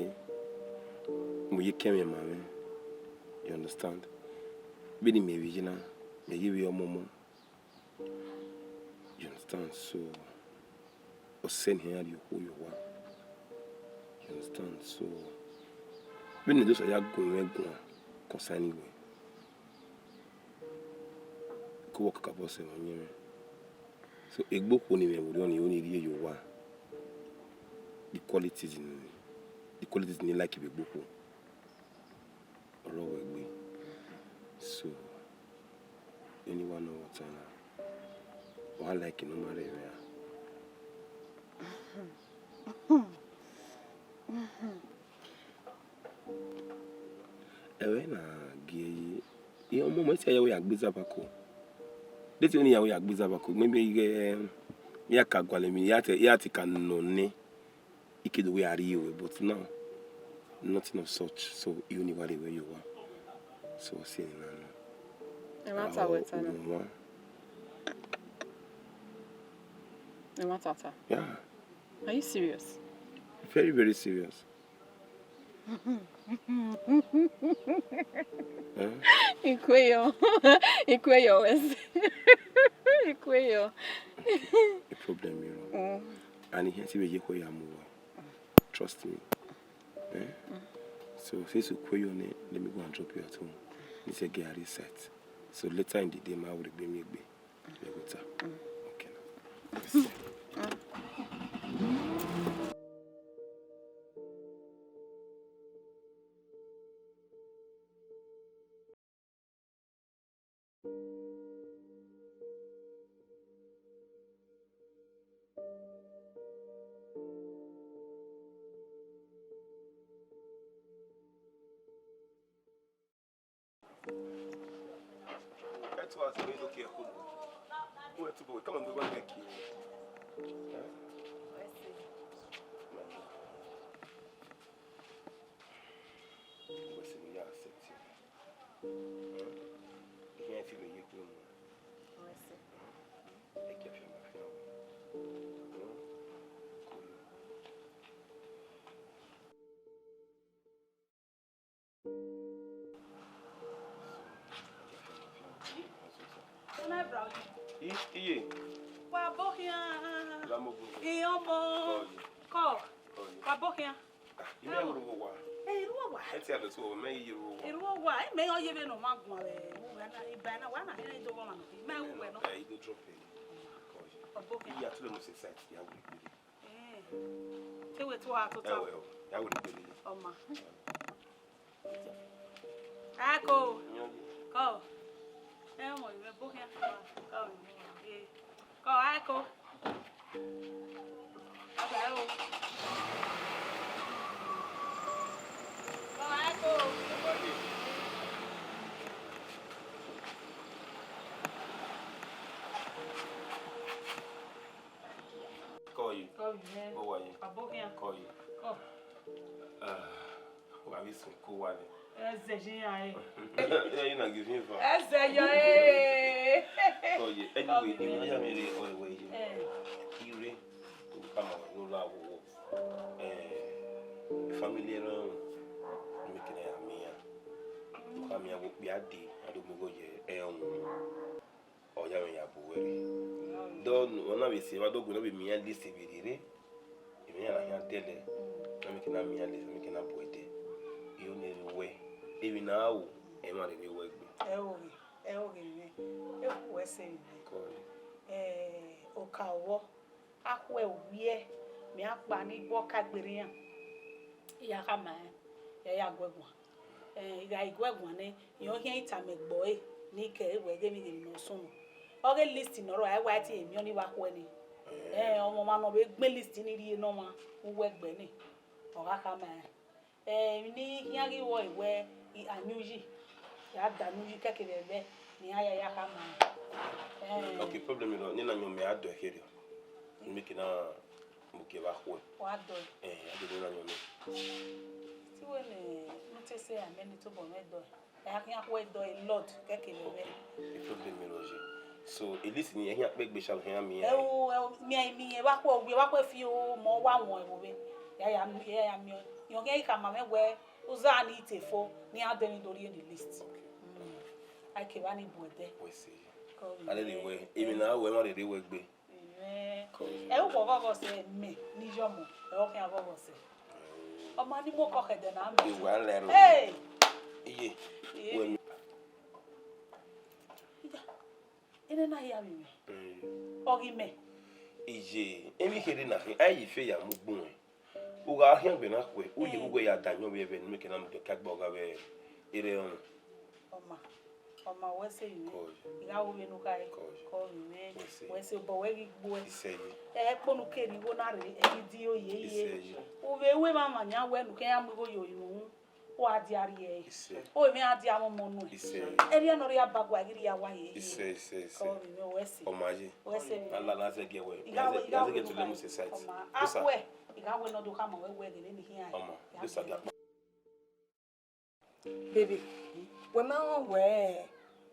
mu ye kẹ mwẹ ma mwẹ. You understand? Vbene imẹ vbe ye na, mẹ ghi vbe ọmọmọ. You understand? So, ọsẹ ne iran rhie okhuo ye owa. You understand? So, vbene Ẹdosa ya gu mwẹ guan concerning wẹ, ke uwẹ kakabọ sẹ mwẹ ọyẹnmwẹ. So, egbe okhuo ne imẹ vbe orhiọn ni, ọni rhie ye owa. The qualities ni, the qualities ni like vbe egbe okhuo. Ọ rre ọghe egbe. So, eni wa nọ vbe ọtẹn na, wa like ne ọ ma rre ẹmwẹ ra? Ẹmwẹ na gie yi, ọmọ mẹ, te ya wẹ ya gbe Zabako. Desi ne ya wẹ ya gbe Zabako, maybe ighẹ ya ka gualọ emwi, ya te, ya te ka nọ nẹ, I ke do wẹ a rrie ruẹ, but now, nothing of such, so I only wa rhie ruẹ ye owa. So, ọ si ẹre na nọ. Ẹmwata wẹ ta na. Ẹmwata ta. Yeah. Are you serious? Very, very serious. Huh? Ikueyo. Ikueyo, Wes. Ikueyo. A problem, you know. Mm. And he has to be equal ya move. Trust me. Eh? So, since you quit your name, let me go and drop you at home. He said, "Get a reset." So later in the day, ma will bring me back. Later. Okay. Iye. Wa bọ khian. Lamogun. Iye ọmọ. Kọ. Kọ. Wa bọ khian. Imẹ ru owa. Eh, ru owa. Ẹ ti a lọ so mẹ iye ru owa. Ru owa, imẹ ọ ye vbene ọ ma guan vbe. Iba na wa na, ẹ do wa ma no. Imẹ ru wẹ nọ. Eh, I do drop in. Kọ. Wa bọ khian. Iya tule mo se site ya wẹ. Eh. Te wẹ tu a tota. Ẹ wẹ o, ya wẹ ni gbele. Ọma. Aiko. Kọ. Ẹ mọ ìwé bó kí a kọ. Kọ. Kọ, aiko. Ọba o. Kọ, aiko. Kọ yi. Kọ yi. Ọ wa yi. Abo khian. Kọ yi. Kọ. Ah, wa vbe sẹ ko wa nẹ. Ẹzẹ ye iran re. Ẹ na giving fa. Ẹzẹ yọ e. Kọ yi. Anyway, I ma ya mi re ọ wẹ ye. Eh. Ire. Ka ma wẹ no la wo. Eh, family rẹ. Mi kene ya mi ya. Ka mi ya wo kpia de. A do mi go ye. Eh, ọ ya mwẹ ya bu wẹ rre. Dọ, ọ na vbe sẹ evba do gu ne ọ vbe miẹn list vbe rhiẹrre. Emwi iran na khian dẹlẹ, ne ọ vbe kene a miẹn list, ne ọ vbe kene a bu ẹdẹ. I ho ne erriọ wẹ, emwi ne a ru, ẹ i mwa rherhe wẹ gbe. Ẹ i ho ghe, ẹ i ho ghe mwẹ, e khu wẹ sẹ vbe mwẹ. Kọ. Eh, Okawọ, akhuẹ owiẹ, mẹ a kpa ne I bu ọka gberra iran. I ya khama rẹn, ya ya gu ẹre guan. Eh, I gha gu ẹre guan nẹ, irẹn ọ khian tama ẹgbẹe ọre ne I kẹ ẹre wẹ ghẹ emwi ghe ne ọ sunu. Ọ ghe list ne ọ rrọọ, a i wa tie emiọn ni vbe akhuẹ ni. Eh, ọmwa ne ọ vbe gbẹn list ni rhie ne ọmwa vbe uwu ẹgbẹe ni, ọ gha khama rẹn. Eh, emwi ne I khian ghi rrọọ wẹ, I, a yan uyi, ya da ne uyi kẹkẹ vbe ẹvbo ne iran ya ya khama rẹn. Eh. Okay, problem is, ne na yan mẹ a do ẹre kherriọ. Make na mu gie vbe akhuẹ. Wa dọe. Eh, a dọe na yan mẹ. Te wẹ ne, ne u te sẹ amẹ ni tobọ mwẹ dọe. Ẹ a khian khuẹ dọe lot kẹkẹ vbe ẹvbo. Etọ de mi rọ ye. So, at least ni ẹ khian kpẹ gbe sha khian mi. Ẹ o, ẹ o, mi, mi, ẹ vbe akhuẹ, ẹ vbe akhuẹ fi o, mọ wa wọn ẹvbo vbe. Ya, ya, ya, ya, mi, ọ khian khama mwẹ wẹ, u za ni te fo, ne iran dẹ emwi do rhie the list. Mm. A i ke vba ni bu ẹdẹ. Wẹ se. Kọ vbe. Alele wẹ, emwi na wẹ ma rherhe wẹ gbe. Amen. Ẹ, uwẹ ọghọghọ sẹ mẹ ne I ye ọmọ, ẹ, ọ khian ọghọghọ sẹ. Ọma ni mu okọ khẹdẹ na mẹ. Iwa lẹrọ. Hey! Iye. Iye. Wẹ mi. Iya, ene na hia vbe mẹ. Mm. Ọ ghi mẹ. Iye, emwi kherhe na khin, a i ye ife ya mu gbẹn. U gha khian gbe na khuẹ, u ye, eh, uwẹ ya da ayọn vbe ẹvbo ne u ke na mu ka gbe ọgha vbe erha ọmwa. Ọma. Ọ ma wẹ sẹ vbe mwẹ. Kọ ye. I gha ru vbene u khare. Kọ ye. Kọ vbe mwẹ. Wẹ sẹ. Wẹ sẹ obọ wẹ ghi gbuẹ. Isẹ ye. Ẹ kponu kere igho na rre, ẹ ghi di oye ye. Isẹ ye. U vbe ru emwa ma yan wẹ ne u khian ya mu igho ye orinmwẹ uhunmwu, u gha dia rrie ẹre. Isẹ. Ọ mwẹ a dia mwẹ ọmọ nuẹn. Isẹ ye. Erriọ ne ọ rhie abaguẹ, a ghi rhie awa ye. Isẹ, isẹ, isẹ. Kọ vbe mwẹ, wẹ sẹ. Ọ ma ye. Wẹ sẹ vbe mwẹ. Ala na zẹ gie wẹ. I gha wẹ, i gha wẹ ne u khare. Ọ ma, a kuẹ, i gha wẹ ne ọ do khama wẹ wẹ ghe vbene I khian. Ọ ma, ya do sa dia kpa. Baby, wẹ ma rẹn wẹ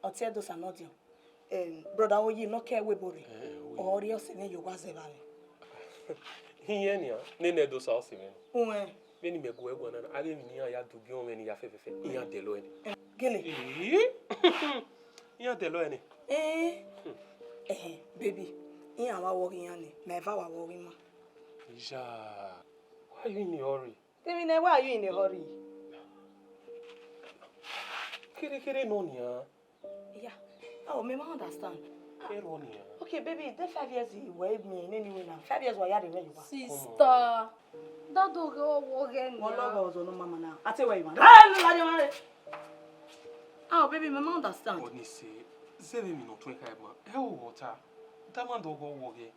ọtiẹn Edosa ne ọ diọn? Em, brother Oyi ne ọ ke ẹvbo ebo rre, eh, Oyi, ọ rhie ọse mwẹ ye owa zẹ evbare. Iran nian, nene Edosa ọse mwẹ. Uẹn. Vbene imẹ gu ẹre guan na, avbe emwi ne iran ya do gie ọmwẹ ne I ya fẹfẹfẹ, iran dẹlọ ẹre. Gele? Ii, iran dẹlọ ẹre. Eh, eh, baby, iran wa vbe ọghe iran nẹ, ma eva wa vbe ọghe ima. Iya, why you in a hurry? Emwi ne wa you in a hurry? Kherhe kherhe nọ nian. Yeah. Oh, me ma understand. Erọ nian. Okay, baby, de five years wẹ miẹn nene iwẹ na. Five years wa ya rre mwẹ ye owa. Sister, da do ghe ọwọ ghẹ nian. Wọ lọghọ ọzọ ne ọ ma ma na. A te wẹ ima. Ah, baby, me ma understand. Ọni sẹ, zẹ vbe emwi ne ọ tuẹn kha ma. Ẹ o wọ ta. Dama do ghe ọwọ ghẹ.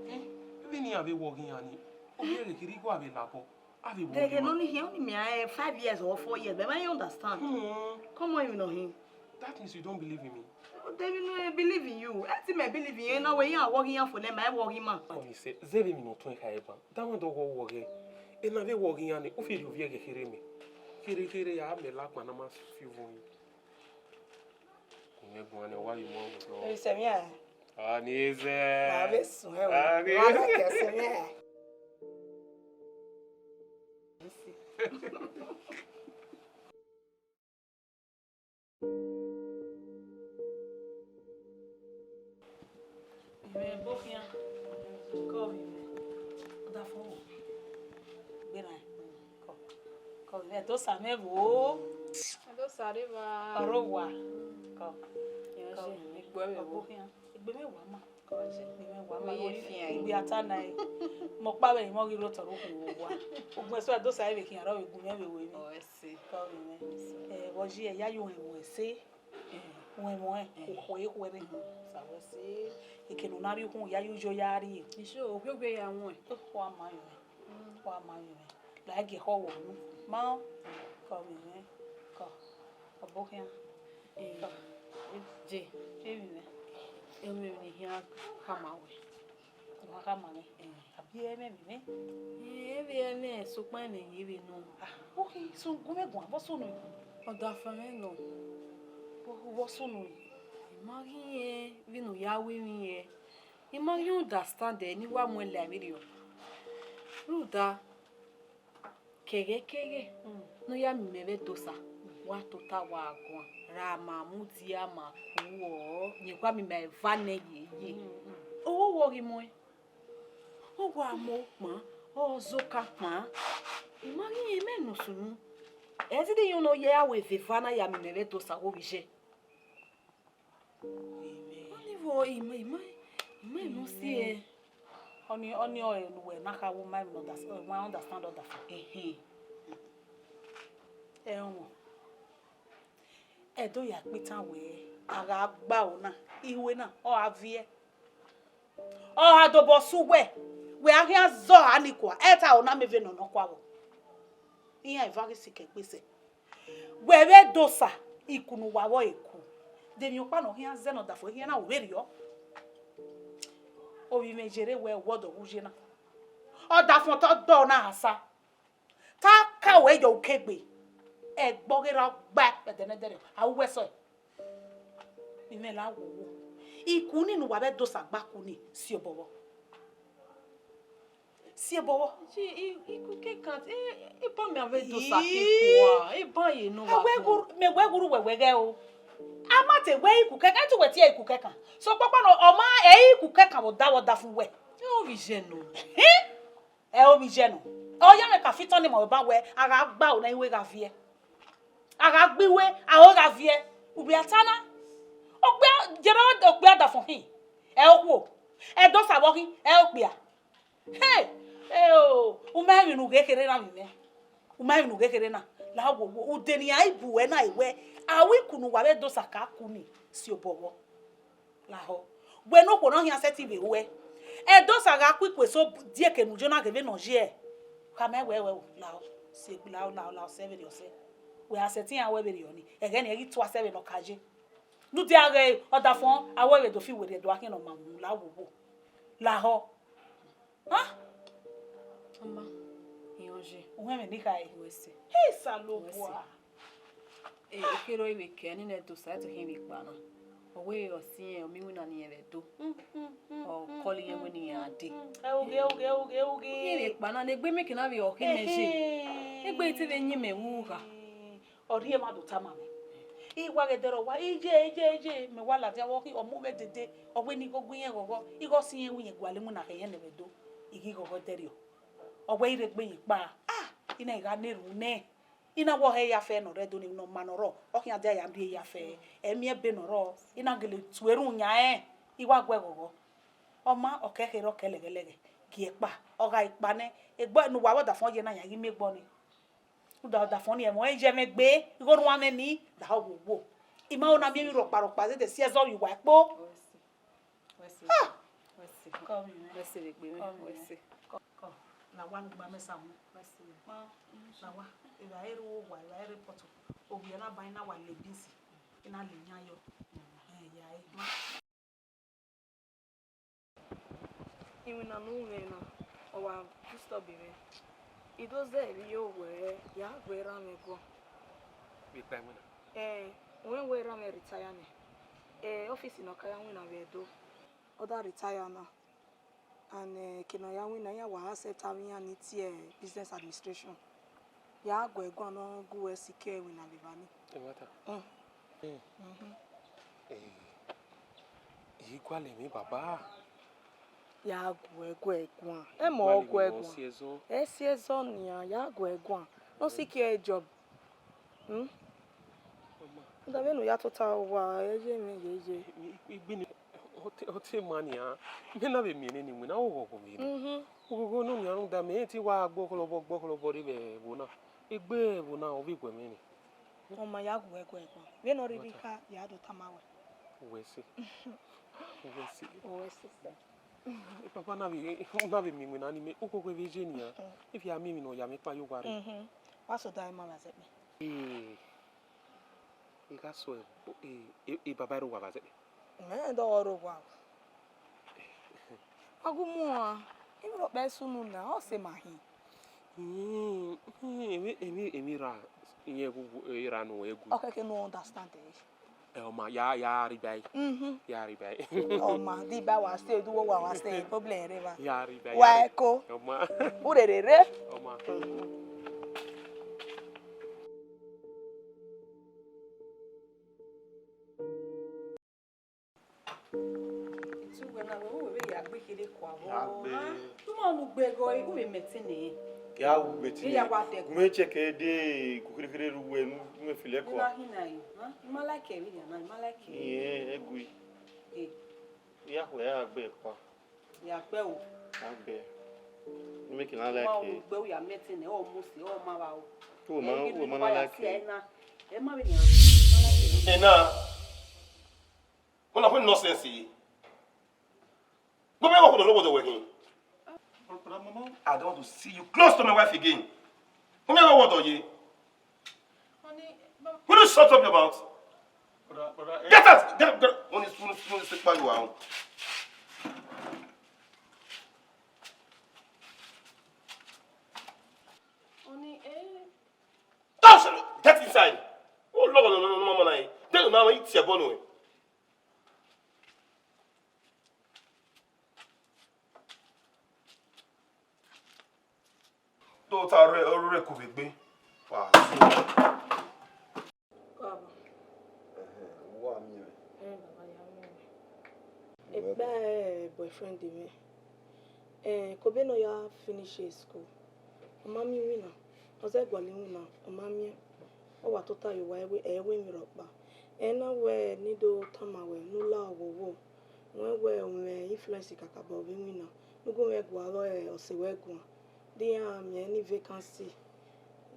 Eh, vbene iran vbe wọ ọghe iran ni, ọ vbe rhe kherhe igho a vbe labọ, a vbe wọ ọghe ima. Dẹghẹ nọ ni hian, ọni miẹn five years or four years, but I understand. Hmm. Come on, you know him. That means you don't believe in me. David, no, I believe in you. Ẹ ti mẹ believe in you, na wẹ iran wọ ọghe iran fo nẹ, ma ẹ wọ ọghe ima. Ọni sẹ, zẹ vbe emwi ne ọ tuẹn kha ẹban, da wan dọ ghe ọwọ ghẹ. Ena vbe wọ ọghe iran ni, u fi rhie ovbi ẹghẹ kherhe mẹ. Kherhe kherhe ya mẹ la kpa na ma fi uvun yi. Gu mwẹ guan nẹ, wa vbe mu ọghe otọ. Ẹ sẹ mẹ a? Ọni zẹ. Ma vbe sunu ẹre. Ọni wa zẹ. Ke sẹ mẹ a? Imẹ bokhian, kọ vbe imẹ. Ọdafẹn o. Gberra. Kọ. Kọ vbe Edosa mwẹ vbo. Edosa rre evba. Ọrọre owa. Kọ. Kọ vbe imẹ. Egbe mwẹ vbo. Ọbokhian. Egbe mwẹ wa ma. Kọ vbe imẹ. Egbe mwẹ wa ma. Egbe a ta na ẹre. Mẹ ọkpa vbe emọ ghi rre otọ rre okhuo vbe owa. Ugbẹn eso Edosa vbe khian rrọọ vbe gu mwẹ vbe wẹ emwi. Ọ, ẹse. Kọ vbe imẹ. Ẹ, vbe ọ ye ya ye uhẹnmwẹ ẹse. Uhẹnmwẹ, eh, ukhue khuẹrhẹ. Sa wẹ se, eke ne u na rrie ukhunmwu ya ye uyo ya rrie. Isio, okhiokhuo ya wọn. Wa ma vbe mwẹ. Wa ma vbe mwẹ. La gie khọ wọ unu. Ma, kọ vbe mwẹ. Kọ. Ọbokhian. Eh, kọ. Je. Emwi mwẹ. Emwi mwẹ ne I khian khama wẹ. Wa khama mwẹ. Eh. Abi ẹmwẹ vbe mwẹ? Eh, ẹmwẹ, sokpan ẹmwẹ ye vbe nọ. Ah, okay, so gu mwẹ guan, vbọ sunu? Ọdafẹn mwẹ nọ. Vbọ sunu? I ma ghi rẹn vbene u ya ru emwi hẹ. I ma ghi understand ẹre ne I wa muẹn la emwi rriọ. Rhunmwuda, kẹghẹkẹghẹ, mm, ne u ya miẹn imẹ vbe Edosa, wa tota wa guan, ra ma mudia ma ku ọrọ, rẹn wa miẹn ima eva nẹ yeye. Mm, mm. Ọghe uwẹ ọ ghi muẹn. Ọ wa mu okpan, ọ zẹ oka kpaan. I ma ghi rẹn imẹ ne ọ sunu. Ẹ i zẹdẹ irẹn ne ọ ya ru eva na ya miẹn imẹ vbe Edosa, ọ ghi ye. Ọni vbe ima, ima, ima ne ọ si ẹre. Ọni, ọni ọre ne uwẹ na kha wu ma emwi ne ọ da, ọ ma understand ọdafẹn. Ehe. Ẹ ọmọ. Ẹdẹ ya kpitan wẹẹ, a gha gba aro na, ihue na, ọ gha viẹ. Ọ gha dobọ sẹ uwẹ, wẹ a khian zẹ ọha ni kua, ẹ ta aro na mẹ vbe nọ nọkua vbọ. Iran eva ghi sikẹ gbe sẹ. Wẹ vbe Edosa, iku ne uwa vbọ eku. De emwi ọkpa ne ọ khian zẹ ne ọdafẹn khian na, u vberriọ. Ovbi mwẹ yerre wẹ wọdọ wu ye na. Ọdafẹn otọ dọ na hasa. Te a ka wẹ yọ ukegbe, ẹgbọ ghe ra gba ẹdẹnẹdẹrẹ, a ru wẹ sọe. Imẹ la wowo. Iku ni ne uwa vbe Edosa gba ku ni, si obọ vbọ. Si obọ vbọ. Ji, i, iku kekan, i, iban mẹ vbe Edosa ke kua, iban ye ne uwa. Mẹ wẹ ghuru, mẹ wẹ ghuru wẹwẹ ghẹ o. A ma te wẹ iku kekan, ẹ te wẹ tie iku kekan. So kpakpa nọ, ọ ma ẹ iku kekan vbe ọda vbe ọdafẹn uwẹ. Ẹ ovbi jẹ nọ. Hin? Ẹ ovbi jẹ nọ. Ọ ya mwẹ ka fi tọn ni ma vbe ba wẹ, a gha gba aro na, ihue gha viẹ. A gha gbe ihue, aro gha viẹ. Uwẹ a ta na. Okpia, jẹrẹ okpia ọdafẹn hin. Ẹ okhuo. Edosa vbọ khin, ẹ okpia. Hey! Ẹ o, u ma emwi ne u ghe kherhe na vbe mwẹ. U ma emwi ne u ghe kherhe na. La wo wo, ude ne iran bu wẹ na wẹ, A wi ku ne uwa vbe Edosa ka ku ni si obọ vbọ. Lahọ. Wẹ ne okhuo nọ khian sẹtin vbe ruẹ. Edosa gha ku ikun eso die eke ne u yo na ghe vbene ọ ye. Khama wẹ wẹ o, lahọ. Se lahọ, lahọ, lahọ, sẹ vberriọ sẹ. Wẹ a sẹtin iran wẹ vberriọ ni. Ẹghẹ ni ẹ ghi tua sẹ vbene ọ ka ye. Ne u dia ghe ọdafọn, a wẹ vbe do fi werriẹ do a khian ne ọ ma mu la wowo. Lahọ. Hah? Ọma, iran ye. Uwẹ mwẹ ne I kha re. Wẹ sẹ. He Osanobua. Wẹ sẹ. E, ekherhe ọ i vbe kẹ ne Edosa, ẹto khian vbe kpa na. Ọ wẹ ọ si irẹn, ọ miẹn iwinna ne irẹn vbe Ẹdo. Ọ call irẹn wẹ ne iran dee. Ẹ, ughe, ughe, ughe, ughe. Irẹn vbe kpa na, ne egbe mẹ ke na vbe ọ khin mẹ ye. Egbe i te vbe yin mẹ vbe ugha. Ọ rhie emwa do tama mwẹ. I wa ghe dẹrẹ owa, iye, iye, iye, mẹ wa ladian vbe ọ khin, ọ mu mwẹ dede, ọ wẹ ne I ghọghọ irẹn ghọghọ, I ghọ si irẹn wẹ irẹn gualọ iwinna khẹ irẹn ne ẹvbo Ẹdo, I ghi ghọghọ dẹrriọ. Ọ wẹ I rre egbe yin kpa, ah, I na gha na erhunmwu nẹ. I na wẹ ọ hẹ ya fẹ ne ọ rre Ẹdo ne emwi ne ọ ma ne ọ rrọọ, ọ khian dia ya rhie ya fẹ, ẹ miẹn ebe ne ọ rrọọ, I na gele tu erhunmwu yan rẹn, I wa guẹ ghọghọ. Ọ ma, ọ kẹ kherhe, ọ kẹ lẹghẹlẹghẹ, gie kpa, ọ gha kpa nẹ, egbe ne uwa vbe ọdafọn ye na yan ghi miẹn egbọ ni. Uda ọdafọn ni ẹmwẹ ọnrẹn ye mwẹ gbe, igho ne uwa mwẹ ni, da ọ wo wo. I ma ho na miẹn emwi rhọkpa rhọkpa zẹdẹ si ẹzọ ye uwa ẹkpo. Wẹ sẹ. Ah! Wẹ sẹ. Kọ vbe mwẹ. Wẹ sẹ vbe egbe mwẹ. Kọ vbe mwẹ. Wẹ sẹ. Kọ, kọ. La wa nu gba mẹ sa mu. Wẹ sẹ. Ma, la wa. Evba ere uwa, evba ere pọtu. Ovbi ẹre na ba na wa le beans. I na le iyan yọ. Eh, ya e. Ma. Iwinna ne u mwẹ na, ọ wa disturb mwẹ. I do zẹ vbe iro wẹ ya gu erha mwẹ guan. Vbe kpa iwinna? Ẹn, wẹ wẹ erha mwẹ retire nẹ. Eh, ọfisi ne ọ ka ya winna vbe Ẹdo, ọ da retire na. And, eh, eke ne ọ ya winna, iran wa accept avbe iran ni tie business administration. Ya gu ẹre guan ne ọ gu uwẹ sikẹ iwinna vbe evba ni. Ẹmwata. Mm. Mm. Mhm. Eh, I gualọ emwi baba. Ya gu ẹre guan. Ẹ mọ ọ gu ẹre guan. Ẹ si ẹzọ nian, ya gu ẹre guan. Ne ọ sikẹ job. Hmm? Ọma. Ọ da vbene u ya tota owa, ẹ ye mwẹ yeye. I, I, I gbinni, ọ te, ọ te ma nian. Mẹ na vbe miẹn nene iwinna, oghọghọ vbe nẹ. Mhm. Oghọghọ nọ nian rhunmwuda mẹ te wa gbe ọkhọlọbọ, gbe ọkhọlọbọ rre vbe ẹvbo na. Egbe ẹvbo na, ọ vbe guẹ mwẹ ni. Ọ ma ya gu ẹre guẹ guan. Vbene ọ rhirhi kha, ya do tama wẹ. Wẹ sẹ. Wẹ sẹ. Wẹ sẹ. Papa na vbe, na vbe miẹn iwinna ni mẹ, oghọghọ vbe ye nian. Ifi a miẹn emwi ne ọ ya mwẹ kpa ye owa rre. Mhm. Wa sẹ odaro ima vbe azẹkpe. Ee, I gha sẹ, e, e, e baba ẹre owa vbe azẹkpe. Mẹ rẹn dọghọ rre owa o. Wa gu mu a, emwi rhọkpa i sunu na, ọ sẹ ma hin. Hmm, hmm, emwi, emwi, emwi ra, irẹn gu, ra ne uwẹ gu. Ọ khẹke ne u understand ẹre. Ẹ, ọ ma, ya, ya rhie ba ẹre. Mhm. Ya rhie ba ẹre. Ọ ma, di ba wa stay, du wo wa wa stay, problem rre evba. Ya rhie ba ẹre, wa ya rhie. Ẹko. Ọ ma. U rere rre. Ọ ma. Itu wẹ na, wẹ, wẹ ya gbe kherhe kua vbọ. Ya gbe. Ha? Tuma nu gbe gọ, u vbe mẹ tene. Ya wu mẹ tene. Ya wa dẹ. Gu mẹ check ẹre de, gu kherhe kherhe ru wẹ, nu, nu mẹ feel ẹre kua. Ina hina yi, ha? I ma like ẹre, ya na, I ma like ẹre. Iye, ẹgui. Eh. Ya khuẹ, ya gbe kua. Ya gbe o. Ya gbe. Nu mẹ ke na like ẹre. Wa gbe u ya mẹ tene, ọ mu si, ọ ma wa o. U ma, u ma na like ẹre. Ẹ ma vbe nia, I ma like ẹre. Ena. Una put nonsense here. Go back to the road where him. I don't want to see you close to my wife again. Come here, what are you? Will you shut up your mouth? Get out! Get, get, on this, on this, on this, you are. Don't shut up. Get inside. Oh, Lord, no, no, no, no, no, no. Then, no, no, it's your bono. Tota rẹ, ọ rẹ ku vbe egbe. Wa zo. Káàbọ̀. Ẹhẹn, wa miẹn. Ẹ, baba, ya miẹn. Ekpa, eh, boyfriend mi. Eh, ko be nọ ya finish school. Ọ ma miẹn iwinna, ọ zẹ gualọ iwinna, ọ ma miẹn. Ọ wa tota ye owa, ẹ wẹ, ẹ wẹ emwi rhọkpa. Ẹ na wẹ ne I do tama wẹ ne u la owowo. Wẹ wẹ u mwẹ influence kakabọ vbe iwinna, ne u gu mwẹ gualọ ọse wẹ guan. Di iran miẹn ni vacancy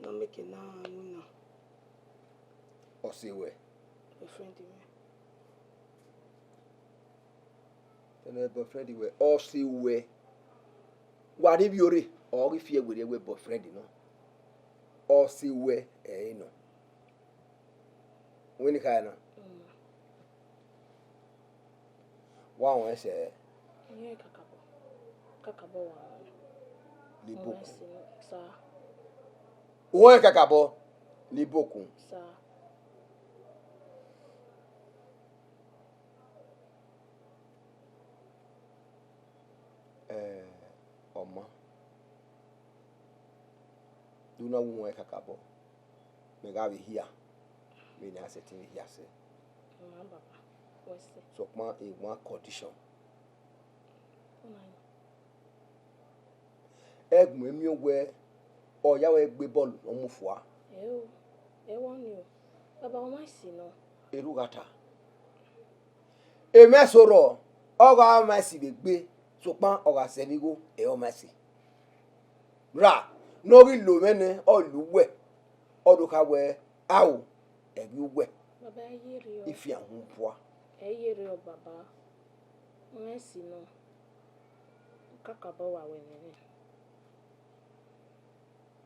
ne ọ make ne a winna. Ọ sẹ wẹ? Boyfriend mwẹ. Tene boyfriend wẹ, ọ sẹ wẹ. Wa rhie ivbiorre, ọ ghi fi ẹre werriẹ wẹ boyfriend nọ. Ọ sẹ wẹ ẹre nọ. Wẹ ne I kha na? Mm. Wa rẹn sẹ? Iran kakabọ. Kakabọ wa rẹn. Libokun. Sa. Uwẹ kakabọ, Libokun. Sa. Eh, ọ ma. Do na wu uwẹ kakabọ. Mẹ gha vbe hia, vbene a sẹtin vbe hia sẹ. Ọma baba, wẹ sẹ. Sokpan one condition. Una yi. Ẹgbẹn miẹn wẹ ọ ya wẹ gbe bọọlu ne ọ mu fua. Ẹ o, ẹ wọ ni o. Baba, ọ ma si nọ. Erhu gha ta. Emwa eso rrọọ, ọ gha ọmwa esi vbe egbe, sokpan ọ gha sẹ vbe igho, ẹ i re ọmwa esi. Ra, ne ọ ghi lo mwẹ nẹ, ọ lo uwẹ, ọ do kha wẹ, ao, ẹghẹ uwẹ, Baba, ẹ yerriọ. Ifian hun bua. Ẹ yerriọ, Baba. Mwẹ si nọ. Kakabọ wa wẹ nẹ.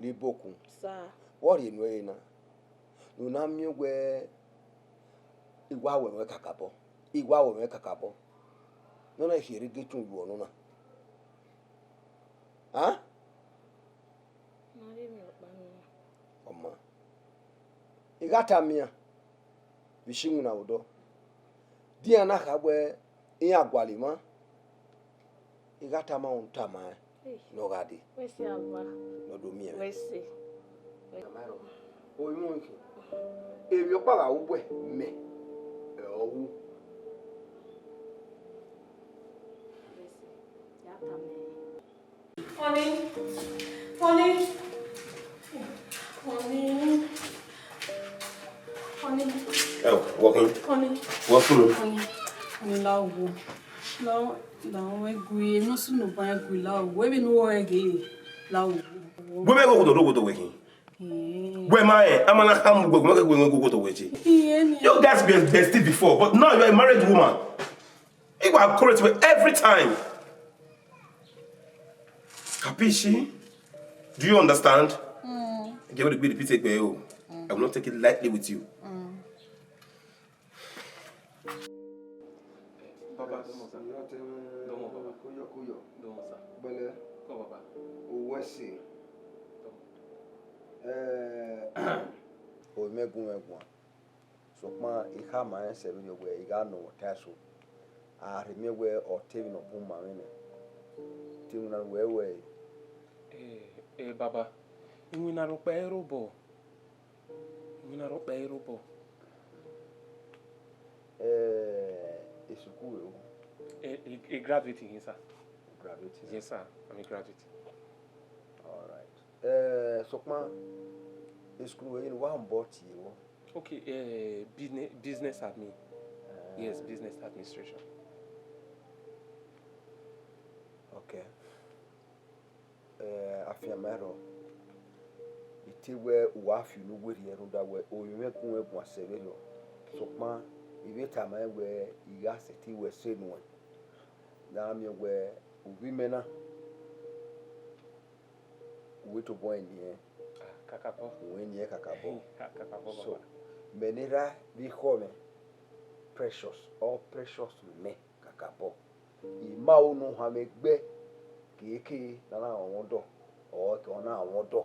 Libokun. Sa. Wẹ ọ rhie enu ẹre na, ne u na miẹn wẹ I wa wẹ mwẹ kakabọ, I wa wẹ mwẹ kakabọ. Ne ọ na khie rre gate unu yuọ nọ na. A? Ma rhie emwi ọkpa nọ. Ọ ma. I gha tama iran vbe ishi iwinna vbe odọ. De iran na kha wẹ iran gualọ emwa, I gha tama unu tama ẹn ne ọ gha dee. Wẹ sẹ, Ava. Ne ọ do miẹn mwẹ. Wẹ sẹ. Orinmwọnmwẹ khin, emwi ọkpa gha ru wẹ mẹ, ẹ ọ ru. Wẹ sẹ. Ya tama ẹn. Honey, honey, honey, honey. Ẹ o, wọ khin. Honey. Wọ funu. Honey, honey, la wo. La, la wo ẹgui, no sunu ba ẹgui, la wo. Wẹ bi nu wọ ẹgui, la wo. Wẹ mẹ go go do go do wẹ khin. Wẹ ma ẹ, a ma na kha mu wẹ, wẹ ma kẹ wẹ go go do wẹ je. You guys were bestie before, but now you're a married woman. You are correct with every time. Capisci? Do you understand? Mm. Get ready to be the pizza, yo. Mm. I will not take it lightly with you. Mm. Baba, domo, sir. Domo, Baba. Kuyo, kuyo. Domo, sir. Bele. Come, Baba. Uwẹ sẹ. Domo. Eh, o mẹ gun mẹ guan. Sokpan I khama rẹn sẹ vberriọ wẹ I gha nọ mwẹ ọta eso. A rhe miẹn wẹ ọ te emwi ne ọ bun ma mwẹ nẹ. Te iwinna ne uwẹ ru ẹre? Eh, eh, Baba, iwinna rhọkpa ẹre rre obọ. Iwinna rhọkpa ẹre rre obọ. Eh, esukuru ru? Eh, I, I graduate hin, sir. Graduate, sir? Yes, sir. I'm a graduate. All right. Eh, sokpan, esukuru ru ne uwa mobọ tie vbọ? Okay, eh, business, business admin. Yes, business administration. Okay. Eh, afianma rrọọ, I te wẹ uwa fi unu werriẹ rhunmwuda wẹ ovbi mwẹ gun mwẹ guan sẹ vberriọ, sokpan I vbe tama rẹn wẹ I gha sẹtin wẹ sẹ nuẹn. Ne a miẹn wẹ ovbi mwẹ na, u vbe tobọ ẹn niẹn. Ah, kakabọ. U eniẹn kakabọ. Kakabọ, so, baba. Mẹ ne erha vbe ikhọ mwẹ, Precious, ọ Precious mẹ kakabọ. I ma unu hanmwẹ egbe keke ne a na rọnmwẹ ọdọ, ọ ke ọ na rọnmwẹ ọdọ.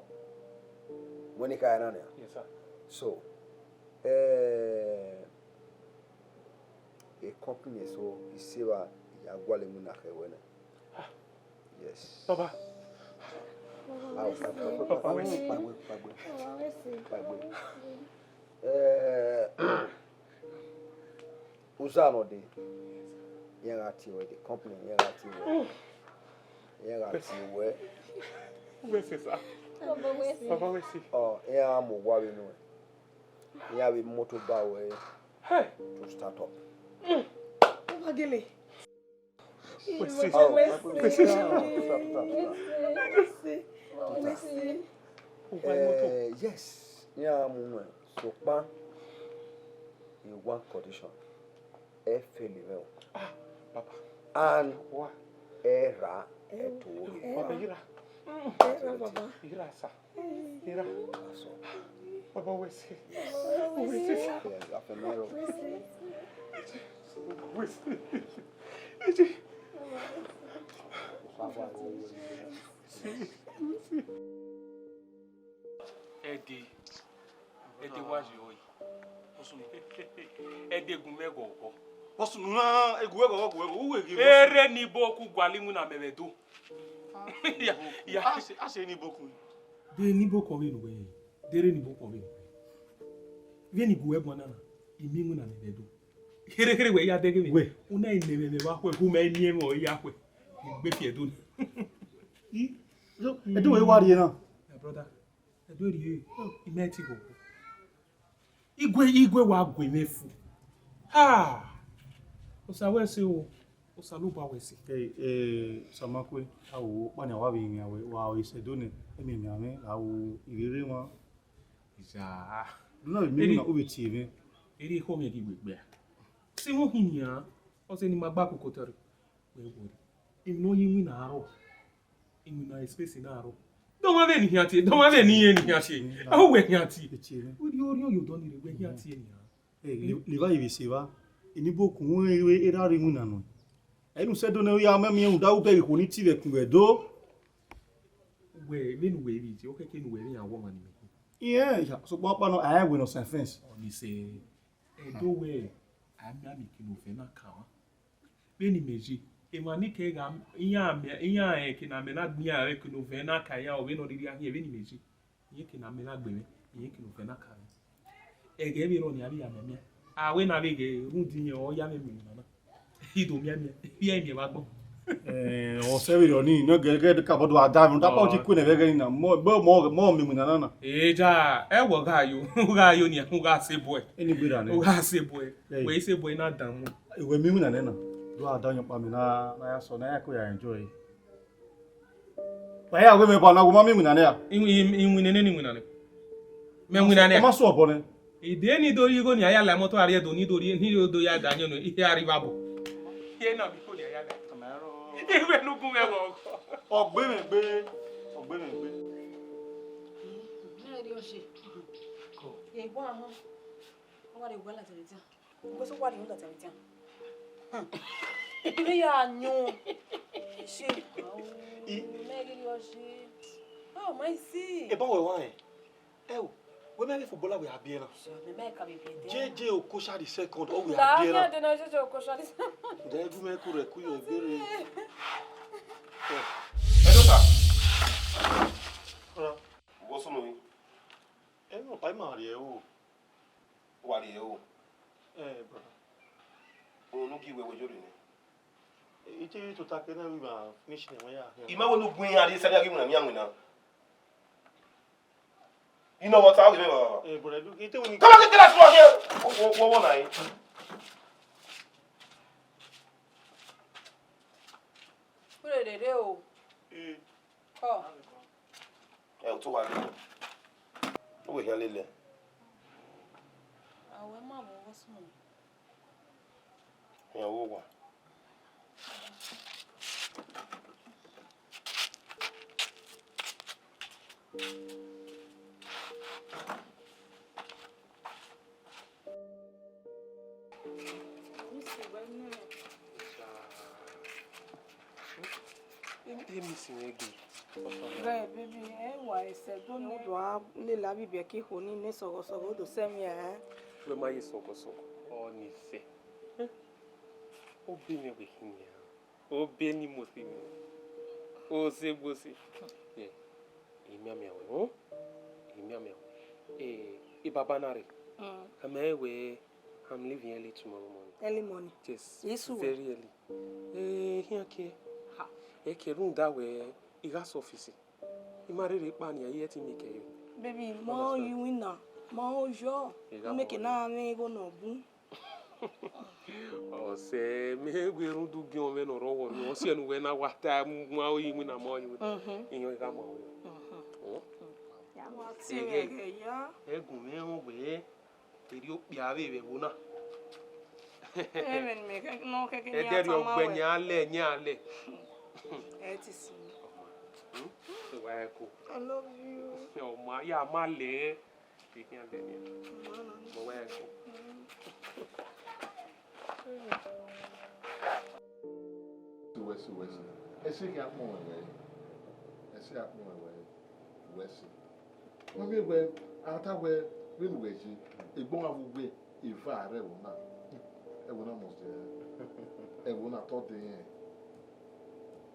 Wẹ ne I kha na nia? Yes, sir. So, eh, a company eso, I se evba, I ya gualọ iwinna khẹ ruẹ nẹ. Ah. Yes. Baba. Ao, kpagbe, kpagbe, kpagbe, kpagbe. Eh, uza nọ dee, iran gha tie ruẹ, the company, iran gha tie ruẹ. Iran gha tie ruẹ. Wẹ sẹ, sir. Baba, wẹ sẹ. Ọ, iran gha mu owa vbe nuẹn. Iran vbe moto ba ruẹ to start up. Baba gele. Wẹ sẹ. Wẹ sẹ. Wẹ sẹ. Eh, yes, iran gha mu nuẹn, sokpan In one condition, ẹ fail mwẹ o. Ah, Baba. And wa. Ẹ ra ẹto ghe. Baba, ira. Ẹ ra, Baba. Ira sa. Ira. Baba, wẹ sẹ. Wẹ sẹ. Ẹ, afẹmẹ rọ. Wẹ sẹ. Ẹdẹ, ẹdẹ wa ye ọre. Ẹdẹ gu mwẹ ghọghọ. Bọsunu na, egu wẹ ghọghọ, gu wẹ ghọghọ, uwe ghi bọsunu. Erha ni iboku gualọ iwinna mẹ vbe Ẹdo. Ya, ya. A sẹ, a sẹ ni iboku. De ni iboku vbe nu wẹ, de erha ni iboku vbe nu wẹ. Vbene I gu wẹ guan na, I miẹn iwinna mẹ vbe Ẹdo. Kherhe kherhe wẹ ya dẹghe mwẹ. Wẹ. U na i nẹ mwẹ vbe akhuẹ, gu mẹ i miẹn mwẹ ọre ya akhuẹ. I gbe fi Ẹdo ni. I, so, Ẹdo wẹ wa rrie na? My brother, Ẹdo rrie, I mẹ ti ghọghọ. Igue, igue wa gue mwẹ fu. Ha! Osa wẹ sẹ o, Osanobua wẹ sẹ. Ẹ, ẹ, Osamakue, a wo ọkpa ni a wa vbe rinmwian wẹ, wa ọre sẹ Ẹdo nẹ, emianmian mwẹ, a wo irere mwa. Iya. Do na vbe miẹn na, u vbe tie mwẹ. Erha ekhọe mwẹ ghi wegbe a. Sẹ mwẹ hin nian, ọ sẹ ne ima gba koko otọ rre. Wẹ wọrẹ. Emwi ne ọ ye iwinna arrọọ. Iwinna space na arrọọ. Dọmwa vbene I khian tie, dọmwa vbene I rẹn ne I khian tie. A ho wẹ khian tie. Ẹ tie mwẹ. Wẹ rhie orhiọn ye odọ ni rre, wẹ khian tie nian. Ẹ, le, levba ivbi sẹ evba. Eni iboku wẹ erha rre iwinna nọ. Ẹ i nu sẹ Ẹdo nẹ, ọ ya mẹ miẹn rhunmwuda ugbẹn ghi khuo ni ti vbe ẹkun vbe Ẹdo. Wẹ, vbene uwẹ vbe je, ọ khẹke ne uwẹ vbe iran wọ ọmwa ni mẹ khin. Iran, ya, sokpan ọkpa nọ, a i wẹ ne ọ sa fence. Ọ ni sẹ, Ẹdo wẹ, a miẹn amẹ eke ne ovẹn na ka mwa. Vbene imẹ ye, emwa ni kẹ gha, iran miẹn, iran rẹn eke ne amẹ na gbe iran eke ne ovẹn na ka iran, ọ vbene ọ rhirhi a khian, vbene imẹ ye. Irẹn eke ne amẹ na gbe mwẹ, irẹn eke ne ovẹn na ka mwẹ. Ẹghẹ vbe rrọọ ne a vbe ya mẹ miẹn. A wẹ ne a vbe ghẹ rhunmwuda irẹn, ọ ya mwẹ miẹn emwi na na. I do miẹn miẹn, I i miẹn vbe agbọn. Eh, ọ sẹ vberriọ ni, ne gẹgẹ kabọ do a da mwẹ, rhunmwuda ọkpa ọ ti ku nẹ vbe ẹghẹ ni na, mọ, mọ, mọ, mọ miẹn emwi na na na. Eja, ẹ wẹ ọ gha yo, u gha yo nian, u gha sẹ ebuẹ. Eni gberra nẹ. U gha sẹ ebuẹ. Ẹ. Wẹ i sẹ ebuẹ na dan mu. Wẹ miẹn emwi na nẹ na. Do a da ọyọnkpa mẹ na, na ya sọ, na ya ko ya enjoy. Wa ya wẹ mẹ ba na, wẹ ma miẹn iwinna nẹ ra? Iwin-, iwinna nene, iwinna nẹ. Mẹ winna nẹ. Ọ ma sẹ obọ nẹ. Ide ni do rhie igho ni a ya la imọto a rhie do ni do rhie, ni do ya da yan unu, ihe a rri vbe abọ. Ihe na mi ko ni a ya la. Iwẹ ne u gu mwẹ vbe ọghọ. Ọ gbe mwẹ gbe, ọ gbe mwẹ gbe. Mẹ rhie ọse. Ye wa họn. Ọ wa rre wa la tẹrẹ dia. Wẹ sẹ wa rhie lọta vbe edian. Hmm. Ivbi ya yọn. Shit. I- Mẹ ghi rhie ọse. Oh, my see. Eba wẹ wa rẹn. Ẹ o, wẹ mẹ ghi footballer wẹ a biẹ na. Sure, mẹ mẹ ka vbe biẹ dia. J J Okocha the second, ọ wẹ a biẹ na. J J Okocha the second. Dẹ gu mẹ ku rẹ ku yọ egbere. Ẹ dọta. Ọra. Wọ sunu yi. Ẹ no, pa ima rhie o. Wa rhie o. Eh, brother. Unu gi wẹ wẹ yo rre nẹ. I te tota ke na, we ma finish ne wẹ ya. I ma wẹ ne u gu iran rhie sẹ a ghi winna ne iran winna. I nọ vbe ọta ghi mwẹ baba. Eh, brother, do, I te wẹ ni. Come on, get that small here. Wo, wo, wo, wo na yi. Wẹ rre rre o. Eh. Ọ. Ẹ, u tobọ lele. U wẹ khian lele. A wẹ ma vbe ọghọ sunu. Iran vbe owa. Emi si mwẹ gbe. Ghẹ, baby, ẹ wa ẹsẹ do ne u do a lele avbe ibiẹka ikhuo ni ne sọghọsọghọ, u do sẹ mwẹ ẹre. Wẹ ma ye sọghọsọghọ, ọ ni sẹ. Obọ mwẹ wẹ khin nian. Obọ ni mo si mwẹ. O se gbe ose. Yeah. Imiamia wẹ, hmm? Imiamia wẹ. Eh, e baba na rre. Mm. A ma rẹn wẹ, I'm leaving early tomorrow morning. Early morning? Yes, very early. Eh, khian ke. Ha. Ẹ ke rhunmwuda wẹ, I gha sẹ ọfisi. I ma rherhe kpa nian, I i ẹtin miẹn kẹ yo. Baby, ma ọ ye iwinna, ma ọ yọ. Ẹ gha mẹ ke na mwẹ igho ne ọ bun. Ọ sẹ, mẹ wẹ rhunmwuda ugiọnmwẹ ne ọ rre ọghọ nọ, ọ sẹ ne uwẹ na wa ta mu, ma ọ ye iwinna, ma ọ ye iwinna. Mhm. Iyẹn ọ gha ma ọ. Mhm. Ọ? Ya ma tie ẹghẹ ya. Ẹgun mwẹ rẹn wẹ, erriọ okpia vbe vbe ẹvbo na. Ẹmwẹ ne imẹ khẹke ne ọ khẹke ne iran Ẹdẹrriọ tama ọgbẹn wẹ. Yan lẹ, yan lẹ. Ẹ ti sunu. Hmm? Wa ẹko. I love you. Ọma, ya ma lẹ. Kikki and Daniel. Mama, no. Mo wa ẹko. Wẹ si, wẹ si, wẹ si. Ẹ si khian kpọnmwẹ wẹ. Ẹ si khian kpọnmwẹ wẹ. Wẹ si. Wẹ miẹn wẹ, a ta wẹ, vbene uwẹ ye, egbọn gha vbe uwẹ, eva rre ẹvbo na. Ẹvbo na must, eh, ẹvbo na tọ de rẹn.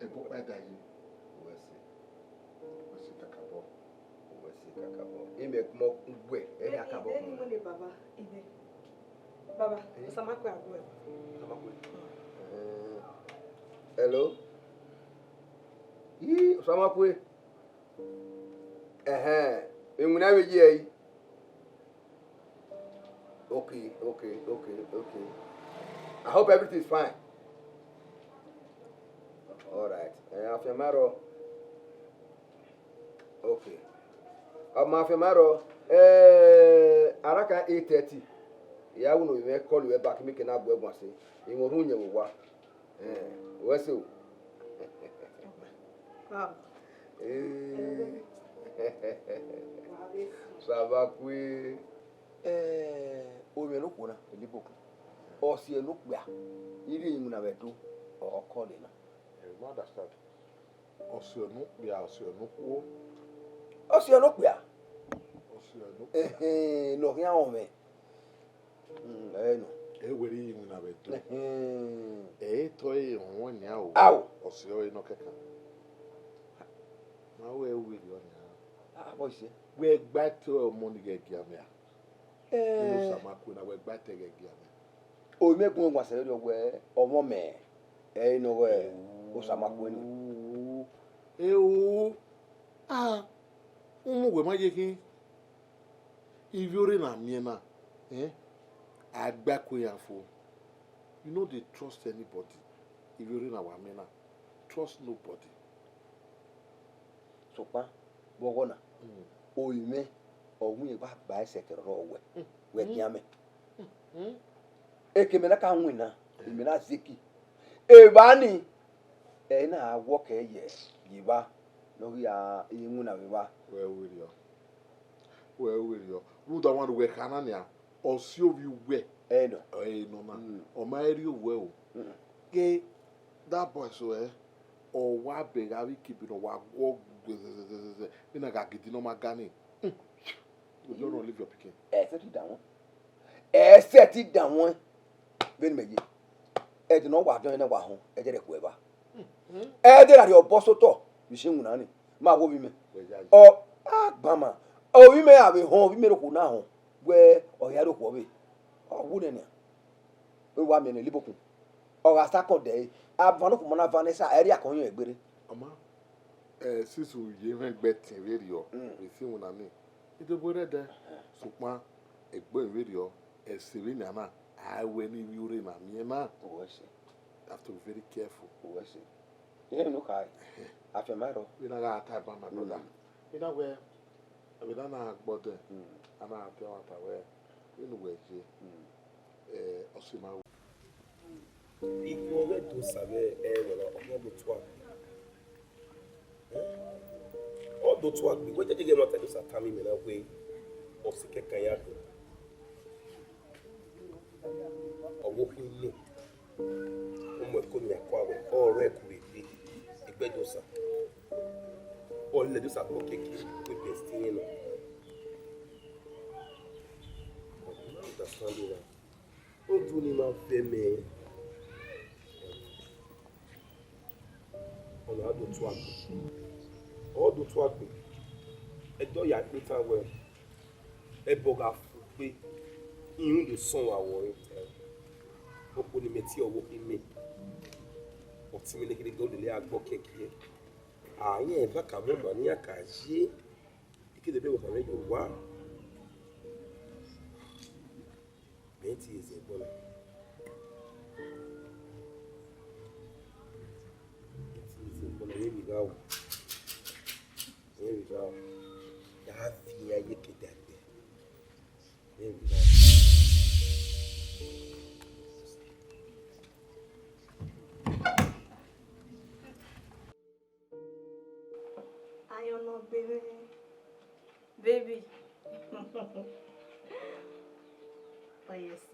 Ẹbọ ọkpa da ye. Wẹ si. Wẹ si kakabọ. Wẹ si kakabọ. Imẹ kumọ uwẹ, ẹ kakabọ. Ẹ, ẹ, ẹ, baba, ẹ. Baba, Osamakue aguẹ. Osamakue. Eh, hello? Ii, Osamakue. Ẹhẹn, iwinna vbe ye ẹre. Okay, okay, okay, okay. I hope everything is fine. All right. Eh, afianma rrọọ. Okay. Ọ ma afianma rrọọ. Eh, araka eight thirty. Ya wu ne ovbi mwẹ call you back, mẹ ke na gu ẹguae sẹ. Imẹ orhunmwu yẹn vbe owa. Eh, wẹ si o. Wow. Eh. Osamakue. Eh, ovbi mwẹ ne okhuo na, Elibokun. Ọ si ẹre ne okpia, I rhie iwinna vbe Ẹdo, ọ call na. Eh, I ma understand. Ọ si ẹre ne okpia, ọ si ẹre ne okhuo. Ọ si ẹre ne okpia. Ọ si ẹre ne okpia. Ehẹn, ne ọ khian rọnmwẹ. Mm, ẹ nọ. Ẹ wẹ rhie iwinna vbe Ẹdo. Ehẹn. Ẹ i tọ ẹre rọnmwẹ nian o. Ao. Ọ si ẹre ne ọ kẹkan. Ma wẹ u vberriọ nian. Ah, bọ ise. Wẹ gba ẹtẹ ọmọ ni ghẹ gia mwẹ a? Eh. Inu Osamakue na wẹ gba ẹtẹ ghẹ gia mwẹ. Ovbi mwẹ gun ẹguae sẹ vberriọ wẹ ọmọ mẹ, ẹ i nọ wẹ Osamakue ni. Eo. Ah, unu wẹ ma ye khin. Ivbiorre na miẹn na, eh, a gba ẹko iran fo. You no dey trust anybody. Ivbiorre na wa miẹn na, trust nobody. Sokpan, vbe ọghọ na, mm, ovbi mwẹ, ọ wẹ irẹn wa gba ẹsẹ kẹrọrọ wẹ, mm, wẹ, mm, gia mwẹ. Mm, mm. Eke mẹ na ka winna, eh, imẹ na zeki. Evba ni, ẹre na gha wọkẹ ye, ye evba, ne ọ ghi ra iwinna vbe evba. Wẹ vberriọ. Wẹ vberriọ. Rhunmwuda ọmwa ne uwẹ kha na nian, ọ si ovbi uwẹ. Ẹ nọ. Ẹ nọ na. Mm. Ọ ma rhie owẹ o. Mm. Ke that boy so, eh, ọ wa bẹghe avbe ikebe ne ọ wa guọ zẹzẹzẹzẹ, vbene a gha gidi ne ọ ma ga ni. Mm. You don't leave your pikin. Ẹ sẹtin danmwẹ. Ẹ sẹtin danmwẹ. Vbene imẹ ye, ẹdẹ ne ọ wa dọn ẹre ne wa họn, ẹdẹ rẹ khuẹ evba. Ẹdẹ ra rhie obọ sẹ otọ, vbe isi iwinna ni, ma wo ovbi mwẹ. Ọ, agbama, ovbi mwẹ a vbe họn, ovbi mwẹ rokhuo na họn, wẹ ọ hia rokhuo ọvbe. Ọ wu nẹ nian. Vbe wa miẹn ne Elibokun, ọ gha sa kọn dẹ ẹre, avan ne okhuo ma na van nẹ sa, ẹ rhie akọn yọn ẹgbẹre. Ọ ma, eh, since u ye mwẹ gbe ẹtin vberriọ, mm, vbe isi iwinna ni, I do bu ẹre dẹ, sokpan egbe vberriọ, ẹse vbenian na, a wẹ ne ivbiorre na miẹn na. Uwẹ sẹ. You have to be very careful. Uwẹ sẹ. Irẹn ne u kha, afianma rrọọ. Vbene a gha ta ban, my brother. Mm. I na wẹ, vbe na na gbọdẹ, mm, a na tie ẹmwata wẹ, vbene uwẹ ye, mm, eh, ọ si ma ru. Ikhuo ọghe Ẹdosa vbe ẹwẹn na, ọ do tua. Ọ do tua gbe, wẹ dede ghe ẹmwata Ẹdosa tama imẹ na wẹ, ọ si kẹkan ya do. Ọ vbe okhuo unu, ọ mu ẹko ne iran kua wẹ, ọ rre ẹko vbe egbe, egbe Ẹdosa. Ọ lẹ Ẹdosa kpọ keke, wẹ best nọ. Understand me now. Odu ni ma vẹ mẹ, ọ na do tuagbe. Ọ do tuagbe. Ẹdẹ ọ ya kpe tan wẹẹ, ẹbọ gha fu kpe, irun do sọn vbe awọ ẹre. Okhuo ne imẹ tie ọvbokhan imẹ, ọ tie imẹ ne gẹdẹgẹdẹ, ọ lele a gbọ kẹkiẹ. A rẹn eva ka mwẹ ọma ne iran ka ye, ikede vbe ẹvbo kha mwẹ ye owa. Mẹ te zẹ ẹbọ na. Mẹ te zẹ ẹbọ na, mẹ vbe gha o. Mẹ vbe gha o. Ya fi iran ye ke dagbe. Mẹ vbe gha o.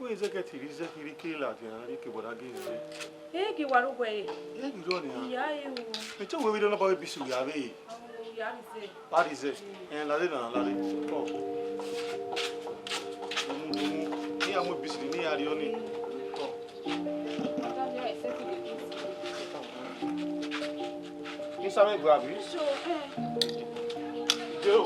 Wẹ zẹ kẹ te rhie zẹ kiri kiri ladian, rhie ke bọda ghe rre. Ẹ ghi wa ru wẹ re. Ẹ ghi rrọọ nian. Iya e o. Mẹ te wẹ vbe rre nọmba wẹ bisi wẹ a vbe. Ya rhie zẹ. Ba rhie zẹ. Ẹ, lare na, lare. Ọ. Dumu, dumu. Ne iran mu bisi ne iran rriọ ni. Ọ. Ni sa mwẹ gbe abi? Sure, eh. Jero.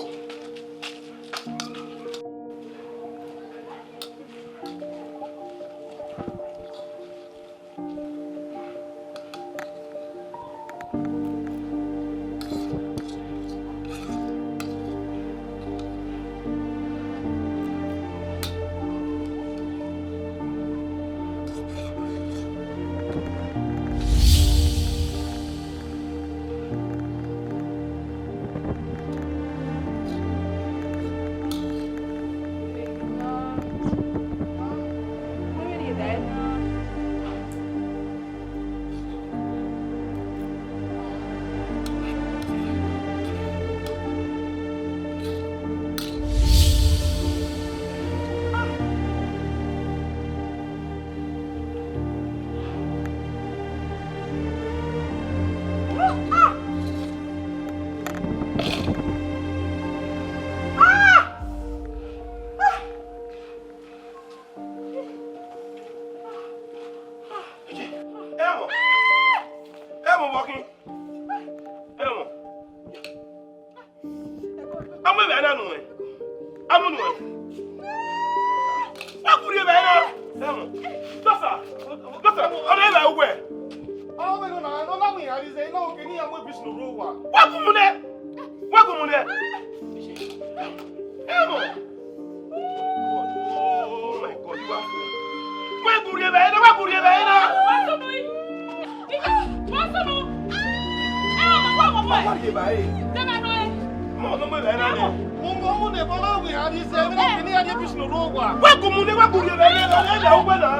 Ẹ mọ vbọ khin. Ẹ mọ. Amọ evbare na nuẹn. Amọ nuẹn. Wa gurri evbare na. Ẹ mọ. Dosa. Dosa. Ọ na evbare uwẹ. Ọ vbe nọ na, ọ na wẹ iran rhie zẹ, I na oke ne iran mu ebi sunu rre owa. Wa gu mu nẹ. Wa gu mu nẹ. Ẹ mọ. Oh my God, you are full. Wa gurri evbare na, wa gurri evbare na. Wa gurri evbare. Mo no mo evbare na nẹ. Mo mọ mu ne bọlọ wẹ iran rhie zẹ, vbene a rhie ebi sunu rre owa. Wa gu mu nẹ, wa gurri evbare na, evbare na, uwẹ na.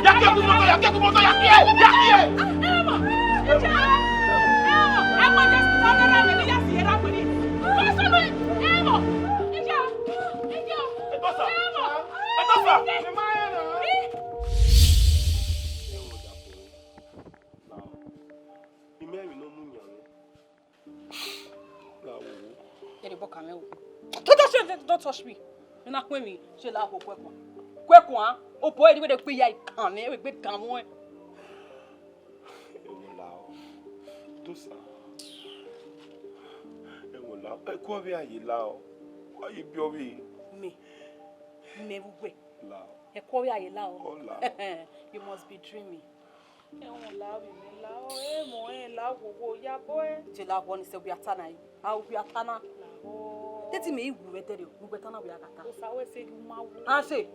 Ya ke ku moto, ya ke ku moto, ya ke, ya ke, ya ke. Ẹ tọ sa. Ẹ tọ sa. Imẹ emwi ne ọ mu yan mwẹ. La wo. Ẹ dẹ bọ kan mwẹ wo. Don't touch me, don't touch me. Ina khuẹn mi, se la wo kuẹkuan. Kuẹkuan, obọ ẹre wẹ de gbe ya kan mwẹ, wẹ gbe kan mwẹ. Ẹ wo la o. Dosa. Ẹ wo la o. Ẹ kọ vbe a ye la o. Wa ye bi ọ vbe. Me. Me vbe uwẹ. La o. Ẹ kọ vbe a ye la o. Ọ la. You must be dreaming. Ẹmwẹ la vbe imẹ la, ẹ mọ ẹ la wowo ya bọ ẹ. Je la wọ ni sẹ uwia ta na yi. A uwia ta na. La o. Teti mẹ i wu vbe dẹrẹ, wu vbe ta na wia gha ta. Osa wẹ sẹ ghi u ma wu. A se.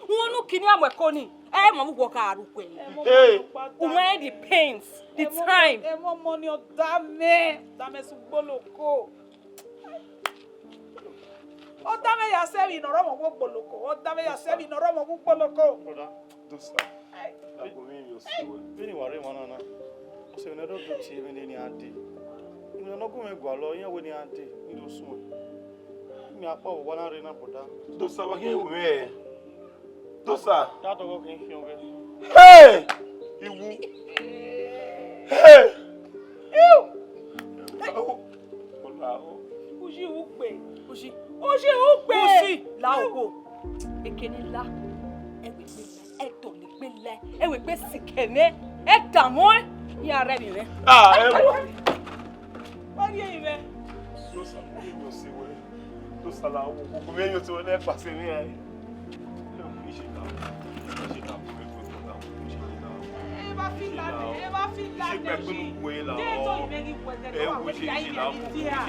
Wọn nu kini amọ ẹko ni. Ẹ mọ vbe uwọ ka ru kue. Ẹ mọ Hey. Mọ pa da. Umẹ the pains, the Ẹ mọ time. Ẹ mọ mọ ni ọ da mẹ, da mẹ su gboloko. Ọ da mẹ ya sẹ vbe nọ rọ mọ wo gboloko. Ọ da mẹ ya sẹ vbe nọ rọ mọ wo gboloko. Brother, Dosa, agbọn mwẹ emwi ọ si wẹ. Vbene wa rre emwa na na, ọ sẹ vbe ne ọ do tie vbene ne iran dee. Emwi ne ọ gu mwẹ gualọ, iran wẹ ne iran dee, ne I do suẹn. Imẹ akpa vbe owa na rre na, brother. Dosa, wa khian ru mwẹ. Dosa. Ya dọghọ khian khian ọghẹ. Hey! Iwu. Hey! Iu! Bravo. Bravo. Uyi ugbe. Uyi. Uyi ugbe. Uyi. La owo. Ekene la. Ẹwẹ gbe la. Ẹdọ le gbe la. Ẹwẹ gbe sikẹ mwẹ. Ẹdamọ. Iran rẹ vbe mwẹ. Ah, ẹ wo. Wa rhie ẹre mwẹ. Dosa, mi ò sí wẹ. Dosa la wo. Kò mí ẹyọ tí wọn lẹ pàṣẹ mi ẹ. Ẹ wo, mi ṣe ta. Mi ṣe ta. Ẹ bá fi lálẹ́, ẹ bá fi lálẹ́ yìí. Ṣé pẹ̀lú ìwé la? Dé tó ìmẹ́rin wẹ̀dẹ̀ tó wà wẹ̀dẹ̀ ayé mi àti díà.